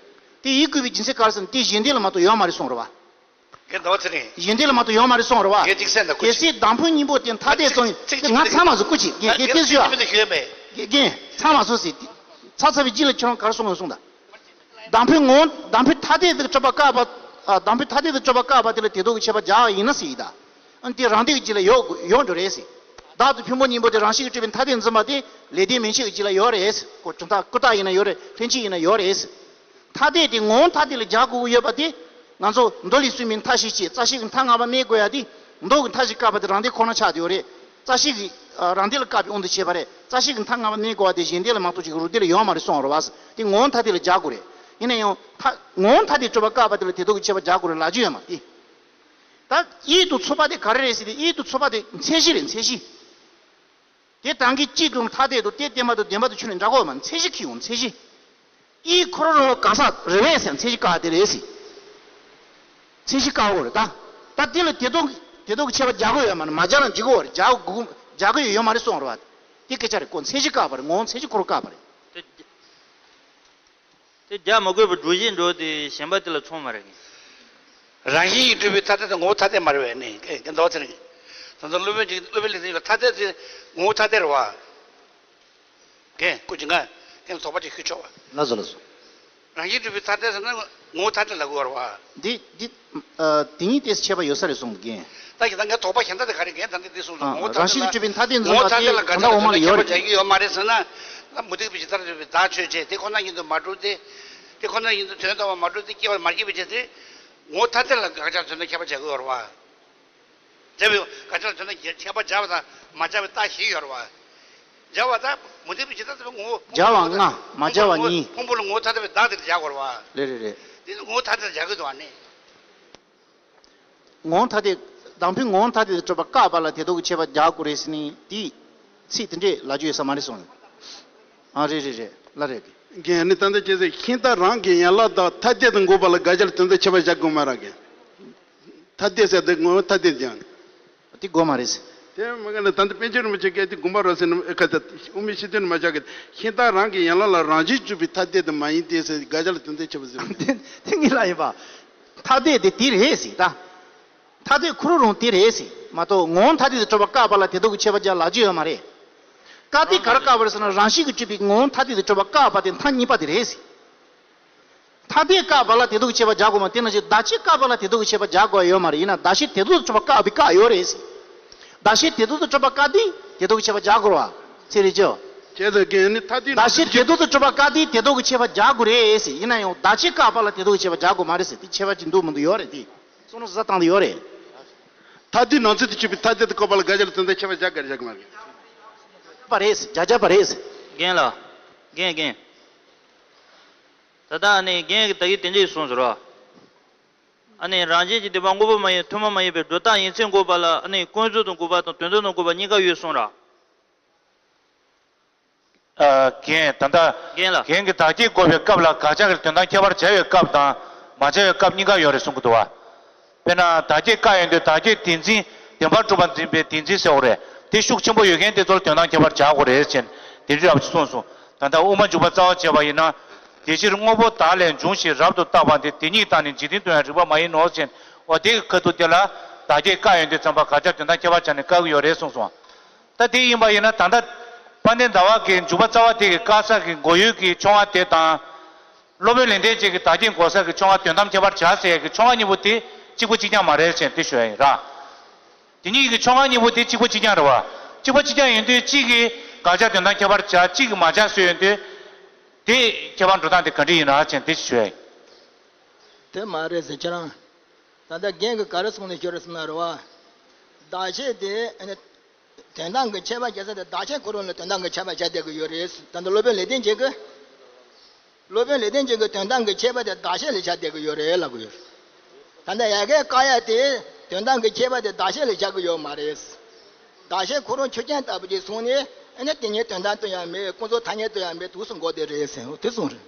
དེ་ཡིན་དགོས་པའི་རྒྱུ་མཚན་ག་རེ་ཟེར་ན། དེ་གཞན་སྡེ་ལ་མ་གཏོགས་ཡོད་མ་རེད་གསུངས་རེད་པ། རྒན་ཟླ་བ་ཚེ་རིང་། གཞན་སྡེ་ལ་མ་གཏོགས་ཡོད་མ་རེད་གསུངས་རེད་པ། རྒན་ཅིག་གསན་དང་། གལ་སྲིད་བདག་ཕུང་སྙིང་པོ་དེ་ཐ་དད་ཙམ་ཡིན། ཚིག་ང་ཚང་མ་ཚོ་སྐུ་མཁྱེན། རྒན་རྒན་རྒན་ཞུ་ཡ། རྒན་ཚང་མ་ཚོ་ཟེར། ཚ་ཚ་བའི་རྗེས་ལ་ཁྱོད་རང་ག་རེ་གསུངས་ཡོད་གསུངས་དང་། བདག་ཕུང་ངོ་བོ། བདག་ཕུང་ཐ་དད་དུ་གྲུབ་པ་བཀག་པ། ཨ། བདག་ཕུང་ཐ་དད་དུ་གྲུབ་པ་བཀག་པ་དེ་ལ་དེ་དག་གི་ཁྱད་པར་སྦྱར་བ་ཡིན་ན་ཟེར་ཡིན་ད། ཨ་ནི་དེ་རང་སྡེ་གི་རྗེས་ལ་ཡོད་ཡོད་འགྲོ་རེད་ཟེར། བདག་ཏུ་ཕུང་པོ་གཉིས་པོ་དེ་རང་བཞིན་གྱིས་གྲུབ་པའི་ཐ་དད་འཛིན་པ་དེ་ལེགས་ལྡན་མན་ཆད་ཀྱི་རྗེས་ལ་ཡོད་རེད་ཟེར། ཁོ་གྲུབ་མཐའ་ཀུན་བརྟགས་ཡིན་ན་ཡོད་རེད། ལྷན་ཅིག་ཡིན་ན་ཡོད་རེད་ཟེར། ཐ་དད་དེ་ངོ་བོ་ཐ་དད་ལ་སྦྱར་དགོས་ཀྱི་ཡོད་པ་དེ། ང་ཚོ་མདོ་ལས་གསུངས་པའི་མཐའ་བཞི་བྱས། རྩ་ཤེ་གི་མཐའ་ལྔ་པ་སྨྲས་དགོས་ཡ་དེ། མདོ་གི་མཐའ་བཞི་བཀག་པ་དེ་རང་སྡེ་ཁོ་ན་ཆགས་བསྡད་ཡོད་རེད། རྩ་ཤེ་གི། ཨ། རང་སྡེ་ལ་བཀག་པའི་དབང་དུ་བྱས་པ་རེད། རྩ་ཤེ་གི་མཐའ་ལྔ་པ་སྨྲས་དགོས་པ་དེ་གཞན་སྡེ་ལ་མ་གཏོགས་ཅིག་རོ་སྡེ་ལ་ཡོད་མ་རེད་གསུངས་རེད་པ། དེ་ངོ་བོ་ཐ་དད་ལ་སྦྱར་དགོས་རེད། ཡིན་ན་ཡང་ཐ། ངོ་བོ་ཐ་དད་གྲུབ་པ་བཀག་པ་དེ་ལ་དེ་དག་གི་ཁྱད་པར་སྦྱར་དགོས་རེད་ལབ་རྒྱུ་ཡོད་མ་རེད། ད་དབྱིབས་དང་ཚོགས་པ་དེ་ག་རེ་རེད་ཟེར་ཏེ། དབྱིབས་དང་ཚོགས་པ་དེ་མཚན་གཞི་རེད། མཚན་གཞི། དེ་དང་གི་གཅིག་ཏུ་ཐ་དད་དུ་དེ་བརྟེན་པ་དང་བདེན་པ་དང་ཆོས་ནི་འདྲ་གོ་མ། མཚན་གཞི་ཁྱེར་ཡོང་། མཚན་གཞི། དབྱིབས་ཁོ་རང་ལ་གང་ཟག་རེད་པས་ཟེར། མཚན་གཞི་བཀག་དེ་རེད་ཟེར། མཚན་གཞི་བཀག་དགོས་རེད་ད། ད་དེ་ལ་དེ་དག་དེ་དག་གི་ཁྱད་པར་རྒྱག་དགོས་ཡོད་མ་རེད། མ་རྒྱག་ན་འགྲིག་གི་ཡོད་རེད། རྒྱག་དགོས་རྒྱག་གི་ཡོད་མ་རེད་གསུངས་རེད་བ། དེ་སྐད་ཆ་རེད། ཁོ་མཚན་གཞི་བཀག་པ་རེད། ངོ་བོ་མཚན་གཞི་ཁོ་རང་བཀག་པ་རེད། དེ་དེ་རྒྱག་མི་དགོས་པའི་སྒྲོམ་གཞི་འགྲོ་དེ་གཞན་པ་དེ་ལ་མཚུངས་མ་རེད། རང་བཞིན་གྱིས་གྲུབ་པའི་ཐ་དད་དེ་ངོ་བོ་ཐ་དད་མ་རེད་པས་ནི། ཀྱེ་ཀྱེ་མདོ་ཚེ་རིང་། ད་ལྟ་སློབ་དཔོན་གྱིས་སློབ་དཔོན་ལེགས་ལྡན་གྱིས་ཐ་དད་དེ་ངོ་བོ་ཐ་དད་རེད་བ། ཀྱེ་སྐུ་མཁྱེན། ཀྱེ་དོགས་པ་ཅིག་ཞུ་ཆོག་པ། ལགས་སོ་ལགས་སོ། རང་བཞིན་གྲུབ་པའི་ཐ་དད་ཟེར་ན་ངོ་བོ་ཐ་དད་ལབ་དགོས་རེད་བ། འདི་འདི་ཨ་དེ་གཉིས་ཏོག་ཙམ་ཁྱད་པར་ཡོད་ས་རེད་གསུངས་ཀྱེ། ད་ཀྱེ་ད་ངའི་དོགས་པ་གཞན་དག་དེ་ག་རེ་ཀྱེ། ད་འདི་འདི་གསུངས་སོང་། ཨ་ངོ་བོ་ཐ་རང་བཞིན་གྱིས་གྲུབ་པའི་ཐ་དད་འཛིན་ངོ་བོ་ཐ་དད་ལ་དགག་བྱ་དང་དོན་དམ་ལ་ཡོད་རེད། ཁྱད་པར་རྒྱག་གི་ཡོད་མ་རེད་ཟེར་ན། ད་མུ་སྟེགས་པའི་ཇི་ལྟར་འདོད་པའི་བདག་ཆོས་ཅན། དེ་ཁོ་ན་ཉིད་དུ་མ་གྲུབ་སྟེ། དེ་ཁོ་ན་ཉིད་དུ་དོན་དམ་པར་མ་གྲུབ་སྟེ་སྐྱེ་བ་མ་སྐྱེས་པའི་ཕྱིར་ཏེ། ངོ་བོ་ཐ་དད་ལ་དགག་བྱ་དོན་དམ་ཁྱད་པར་རྒྱག་གི་ཡོད་རེད་བ། སྦྱར་བའི་དགག་བྱ་ལ་དོན་དམ་ཁྱད་པར་སྦྱར་བ་དང་མ་སྦྱར་བའི་རྟགས་བཞི་ཡོད་རེད་བ། སྦྱར་བ་དང་མུ་སྟེགས་པའི་ཇི་ལྟར་འདོད་པའི་ངོ་བོ། སྦྱར་བ་ལྔ། མ་སྦྱར་བ་གཉིས། ཕུང་པོ་ལ་ངོ་བོ་ཐ་དད་པའི་བདག་དེ་ལ་སྦྱར་དགོས་རེད་བ། རེད་རེད་རེད། དེ་ནི་ངོ་བོ་ཐ་དད་ལ་སྦྱར་གི་འདུག་བ་ནི། ངོ་བོ་ཐ་དད། དང་པོའི་ངོ་བོ་ཐ་དད་དུ་གྲུབ་པ་བཀག་པ་ལ་དེ་དག་གི་ཁྱད་པར་སྦྱར་དགོས་རེད་ཟེར་ནས་དེའི་ཚིག་དེ་འདྲས་ལབ་རྒྱུ་ཡོད་ས་མ་རེད་གསུངས། ཨ་རེད་རེད་རེད། ལ་རེད། རྒན་ནི་ད་ལྟ་ཅི་ཟེར། ཤིང་རྟ་རང་གི་ཡན་ལག་དག་ཐ་དད་དུ་འགོག་པ་ལ་དགག་བྱ་ལ་དོན་དམ་ཁྱད་པར་སྦྱར་དགོས་མ་རེད་ཀྱེ། ཐ་དད་ཟེར་དེ་ངོ་བོ་ཐ་དད་ཀྱང་། དེ་དགོས་མ་རེད། དེ་མ་ག་ནི་ད་ལྟ་པཎ་ཆེན་རིན་པོ་ཆེ་སྐད་དེ་དགོངས་པ་རབ་གསལ་ནི་ཁ་ད་དབུ་མའི་སྤྱི་དོན་ནི་མ་བཞག་གི། ཤིང་རྟ་རང་གི་ཡན་ལག་ལ་རང་བཞིན་གྱིས་གྲུབ་པའི་ཐ་དད་དུ་མ་ཡིན་ཏེ་ཟེར་དགག་བྱ་ལ་དོན་དམ་ཁྱད་པར་ཟེར། དེ་དེ་ངེས་ལ་ཡིན་པ། ཐ་དད་དེ་དེ་རེད་ཟེར་ད། ཐ་དད་ཁོ་རང་རང་དེ་རེད་ཟེར་མ་གཏོགས། ངོ་བོ་ཐ་དད་དུ་གྲུབ་པ་བཀག་པ་ལ་དེ་དག་གི་ཁྱད་པར་སྦྱར་ལབ་རྒྱུ་ཡོད་མ་རེད། བཀག་དེ་ག་རེ་བཀག་པ་རེད་ཟེར་ན། རང་བཞིན་གྱིས་གྲུབ་པའི་ངོ་བོ་ཐ་དད་དུ་གྲུབ་པ་བཀག་པ་དེ་མཐའ་གཉིས་པ་དེ་རེད་ཟེར། ཐ་དད་བཀག་པ་ལ་དེ་དག་གི་ཁྱད་པར་སྦྱར་དགོས་མ། དེ་ནང་བཞིན་བདག་བྱས་བཀག་པ་ལ་དེ་དག་གི་ཁྱད་པར་སྦྱར་དགོས་ཡོད་མ་རེད། ཡིན་ན་བདག་བྱས་དེ་དག་ཏུ་གྲུབ་པ་བཀག་པའི་བཀག་ཡོད་རེད་ཟེར། བདག་བྱས་དེ་དག་ཏུ་གྲུབ་པ་བཀག་དེ་དེ་དག་གི་ཁྱད་པར་སྦྱར་དགོས་རེད་བ། ཚིག་རེ་ཅོ། བྱས་ཙང་རྒན་ནི་ཐ་དད་བདག་བྱས་དེ་དག་ཏུ་གྲུབ་པ་བཀག་དེ་དེ་དག་གི་ཁྱད་པར་སྦྱར་དགོས་རེད་ཟེར། ཡིན་ན་ཡང་བདག་བྱས་བཀག་པ་ལ་དེ་དག་གི་ཁྱད་པར་སྦྱར་དགོས་མ་རེད་ཟེར། དེ་ཁྱད་པར་ཅིག་འདུག་མི་འདུག་ཡོད་རེད་དེ། བསམ་བློ་ཟ་སྟངས་དེ་ཡོད་རེད། ཐ་དད་ནང་ཚན་དུ་གྱུར་པའི་ཐ་དད་དུ་བཀག་པ་ལ་དགག་བྱ་ལ་དོན་དམ་ཁྱད་པར་སྦྱར་དགོས་རེད་སྦྱར་དགོས་མ་རེད། པ་རེད། བྱ་བྱ་པ་རེད། རྒན་ལགས། རྒན་རྒན། ད་ལྟ་ཨ་ནི་རྒན་གྱིས་ད་གིན་དེ་འདྲས་གསུངས་སོང་ར། ཨ་ནི་རང་བཞིན་གྱིས་བསྡུས་པ་དངོས་པོ་མ་ཡིན་ཐུན་མོང་མ་ཡིན་པའི་སྒྲོ་བཏགས་ཡིན་ཚད་འགོག་པ་ལ་ཨ་ནི་ཀུན་རྫོབ་ཏུ་འགོག་པ་དང་དོན་དམ་དུ་འགོག་པ་གཉིས་ཀ་ཡོད་གསུངས་ར། ཨ། རྒན། ད་ལྟ་རྒན་ལགས། རྒན་གྱིས་བདག་བྱས་འགོག་པའི་སྐབས་ལ་དགག་བྱ་གི་དོན་དམ་ཁྱད་པར་བྱ་བའི་སྐབས་དང་མ་བྱ་བའི་སྐབས་གཉིས་ཀ་ཡོད་རེད་གསུང་གི་འདུག་བ། དཔེར་ན་བདག་བྱས་བཀག་ཡོང་དུས་བདག་བྱས་བདེན་འཛིན། བདེན་པར་གྲུབ་པ་འཛིན་པའི་བདེན་འཛིན་ཟེར་བ་རེད། དེ་ཤུགས་ཆེན་པོ་ཡོད་མཁན་དེ་ཚོ་ལ་དོན་དམ་ཁྱད་པར་བྱ་དགོས་རེད་ཅེས་དེ་འདྲ་རབ་ཅིག་གསུངས་སོང་། ད་ལྟ་དབུ་མ་འཇུག་པ་རྩ་བ་བྱས་པ་ཡིན་ན། དེ་ཕྱིར་དངོས་པོ་བདག་ལས་འབྱུང་ཞིང་རབ་ཏུ་བརྟགས་པ་འདི། དེ་ཉིད་བདག་ནི་འཇིག་རྟེན་དུ་ཡང་རིགས་པ་མ་ཡིན་ནོ་ཅེས། འོ་དེ་གི་ཁ་ཐུག་དེ་ལ་བདག་བྱས་བཀག་ཡོང་དུས་ཙམ་པ་དགག་བྱ་དོན་དམ་ཁྱད་པར་བྱས་ནས་བཀག་གི་ཡོད་རེད་གསུངས་སོང་། ད་དེ་ཡིན་པ་ཡིན་ན་ད་ལྟ་དཔལ་ལྡན་ཟླ་བ་གིས་འཇུག་པ་རྩ་བ་དེ་གི་བཀག་ས་གི་འགོག་ཡུལ་གྱི་ཆོས་ལྔ་དེ་དང་། སློབ་དཔོན་ལེགས་ལྡན་འབྱེད་ཀྱིས་བདག་བྱས་འགོག་ས་གི་ཆོས་ལྔ་དོན་དམ་ཁྱད་པར་བྱ་ཟེར་ཡ་གི་ཆོས་ལྔ་གཉིས་པོ་དེ་གཅིག་པ་གཅིག་རྐྱང་མ་རེད་ཅེས་དེ་ཞུ་ཡ་ཡིན་ར། དེ་གཉིས་ཀྱི་ཆོས་ལྔ་གཉིས་པོ་དེ་གཅིག་པ་གཅིག་རྐྱང་རེད་བ། གཅིག་པ་གཅིག་རྐྱང་ཡིན་དུས་གཅིག་གིས་དགག་བྱ་དོན་དམ་ཁྱད་པར་བྱ། གཅིག་གིས་མ་བྱ་ཟེར་ཡོང་དུས། དེ་ཁྱད་པར་འགྲོ་སྟངས་དེ་ག་འདྲ་ཡིན་ན་ཅེས་དེ་ཞུ་ཡ་ཡིན། དེ་མ་རེད་ཟེར་ཁྱེད་རང་། ད་ལྟ་རྒན་གྱིས་ག་རེ་གསུངས་ནས་ཤོར་རེད་ཟེར་ན་རེད་བ། བདག་བྱས་དེ་ཨ་ནི། དོན་དམ་གྱི་ཁྱད་པར་བྱ་ས་དེ་བདག་བྱས་ཁོ་རང་ལ་དོན་དམ་གྱི་ཁྱད་པར་བྱ་བསྡད་ཀྱི་ཡོད་རེད། ད་ལྟ་སློབ་དཔོན་ལེགས་ལྡན་འབྱེད་ཀྱིས། སློབ་དཔོན་ལེགས་ལྡན་འབྱེད་ཀྱིས་དོན་དམ་གྱི་ཁྱད་པར་དེ་བདག་བྱས་ལ་བྱ་བསྡད་ཀྱི་ཡོད་རེད་ལབ་ཀྱི་ཡོད་རེད། ད་ལྟ་ཡ་གིས་བཀག་ཡ་དེ་དོན་དམ་གྱི་ཁྱད་པར་དེ་བདག་བྱས་ལ་བྱ་གི་ཡོད་མ་རེད། བདག་བྱས་ཁོ་རང་ཆོས་ཅན་ལྟ་བུ་ཅིག་སོང་ནས་ཨ་ནི་དེ་ཉིད་དོན་དམ་དུ་ཡང་མེད། ཀུན་རྫོབ་ཐ་སྙད་དུ་ཡང་མེད། དུས་སུ་འགོག་བསྡད་རེད་ཟེར་དེ་གསུངས་རེད།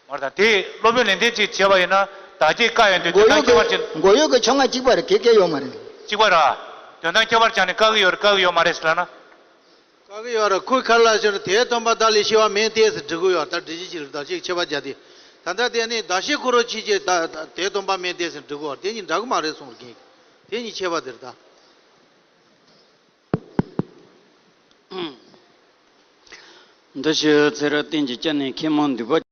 མར་དང་དེ་སློབ་དཔོན་ལེགས་ལྡན་འབྱེད་ཀྱིས་བྱས་པ་ཡིན་ན་བདག་བྱས་བཀག་ཡོང་དུས་དོན་དམ་ཁྱད་པར་ཅན། འགོག་ཡུལ་གྱི་ཆོས་ལྔ་གཅིག་པ་རེད། གེགས་གེགས་ཡོད་མ་རེད། གཅིག་པ་ར། དོན་དམ་ཁྱད་པར་ཅན་ནི་བཀག་གི་ཡོད་རེད་བཀག་གི་ཡོད་མ་རེད་ཟེར་ལབ་ན། བཀག་གི་ཡོད་རེད། ཁོས་ག་རེ་ལབ་ཟེར་ན་དེའི་སྟོན་པ་བདག་ལས་སྐྱེ་བ་མིན་ཏེ་ཟེར་འབྲི་གི་ཡོད་རེད། ད་འགྲེལ་བཤད་ཅིག་རེད། བདག་བྱས་ཁྱད་པར་བྱ་དེ། ད་ལྟ་དེ་ནི་བདག་བྱས་ཁོ་རང་ཕྱིན་ཆད་ད་དེའི་སྟོན་པ་མིན་ཏེ་ཟེར་འབྲི་གི་ཡོད་རེད། དེ་གཉིས་འདྲ་གི་མ་རེད་གསུངས་རེད། དེ་གཉིས་ཁྱད་པར་དེ་རེད་ད། འདི་ཞུ་ཚེ་རབས་གཏན་གྱི་སྐྱབས་ནས་མཁས་མང་འདུས་པ།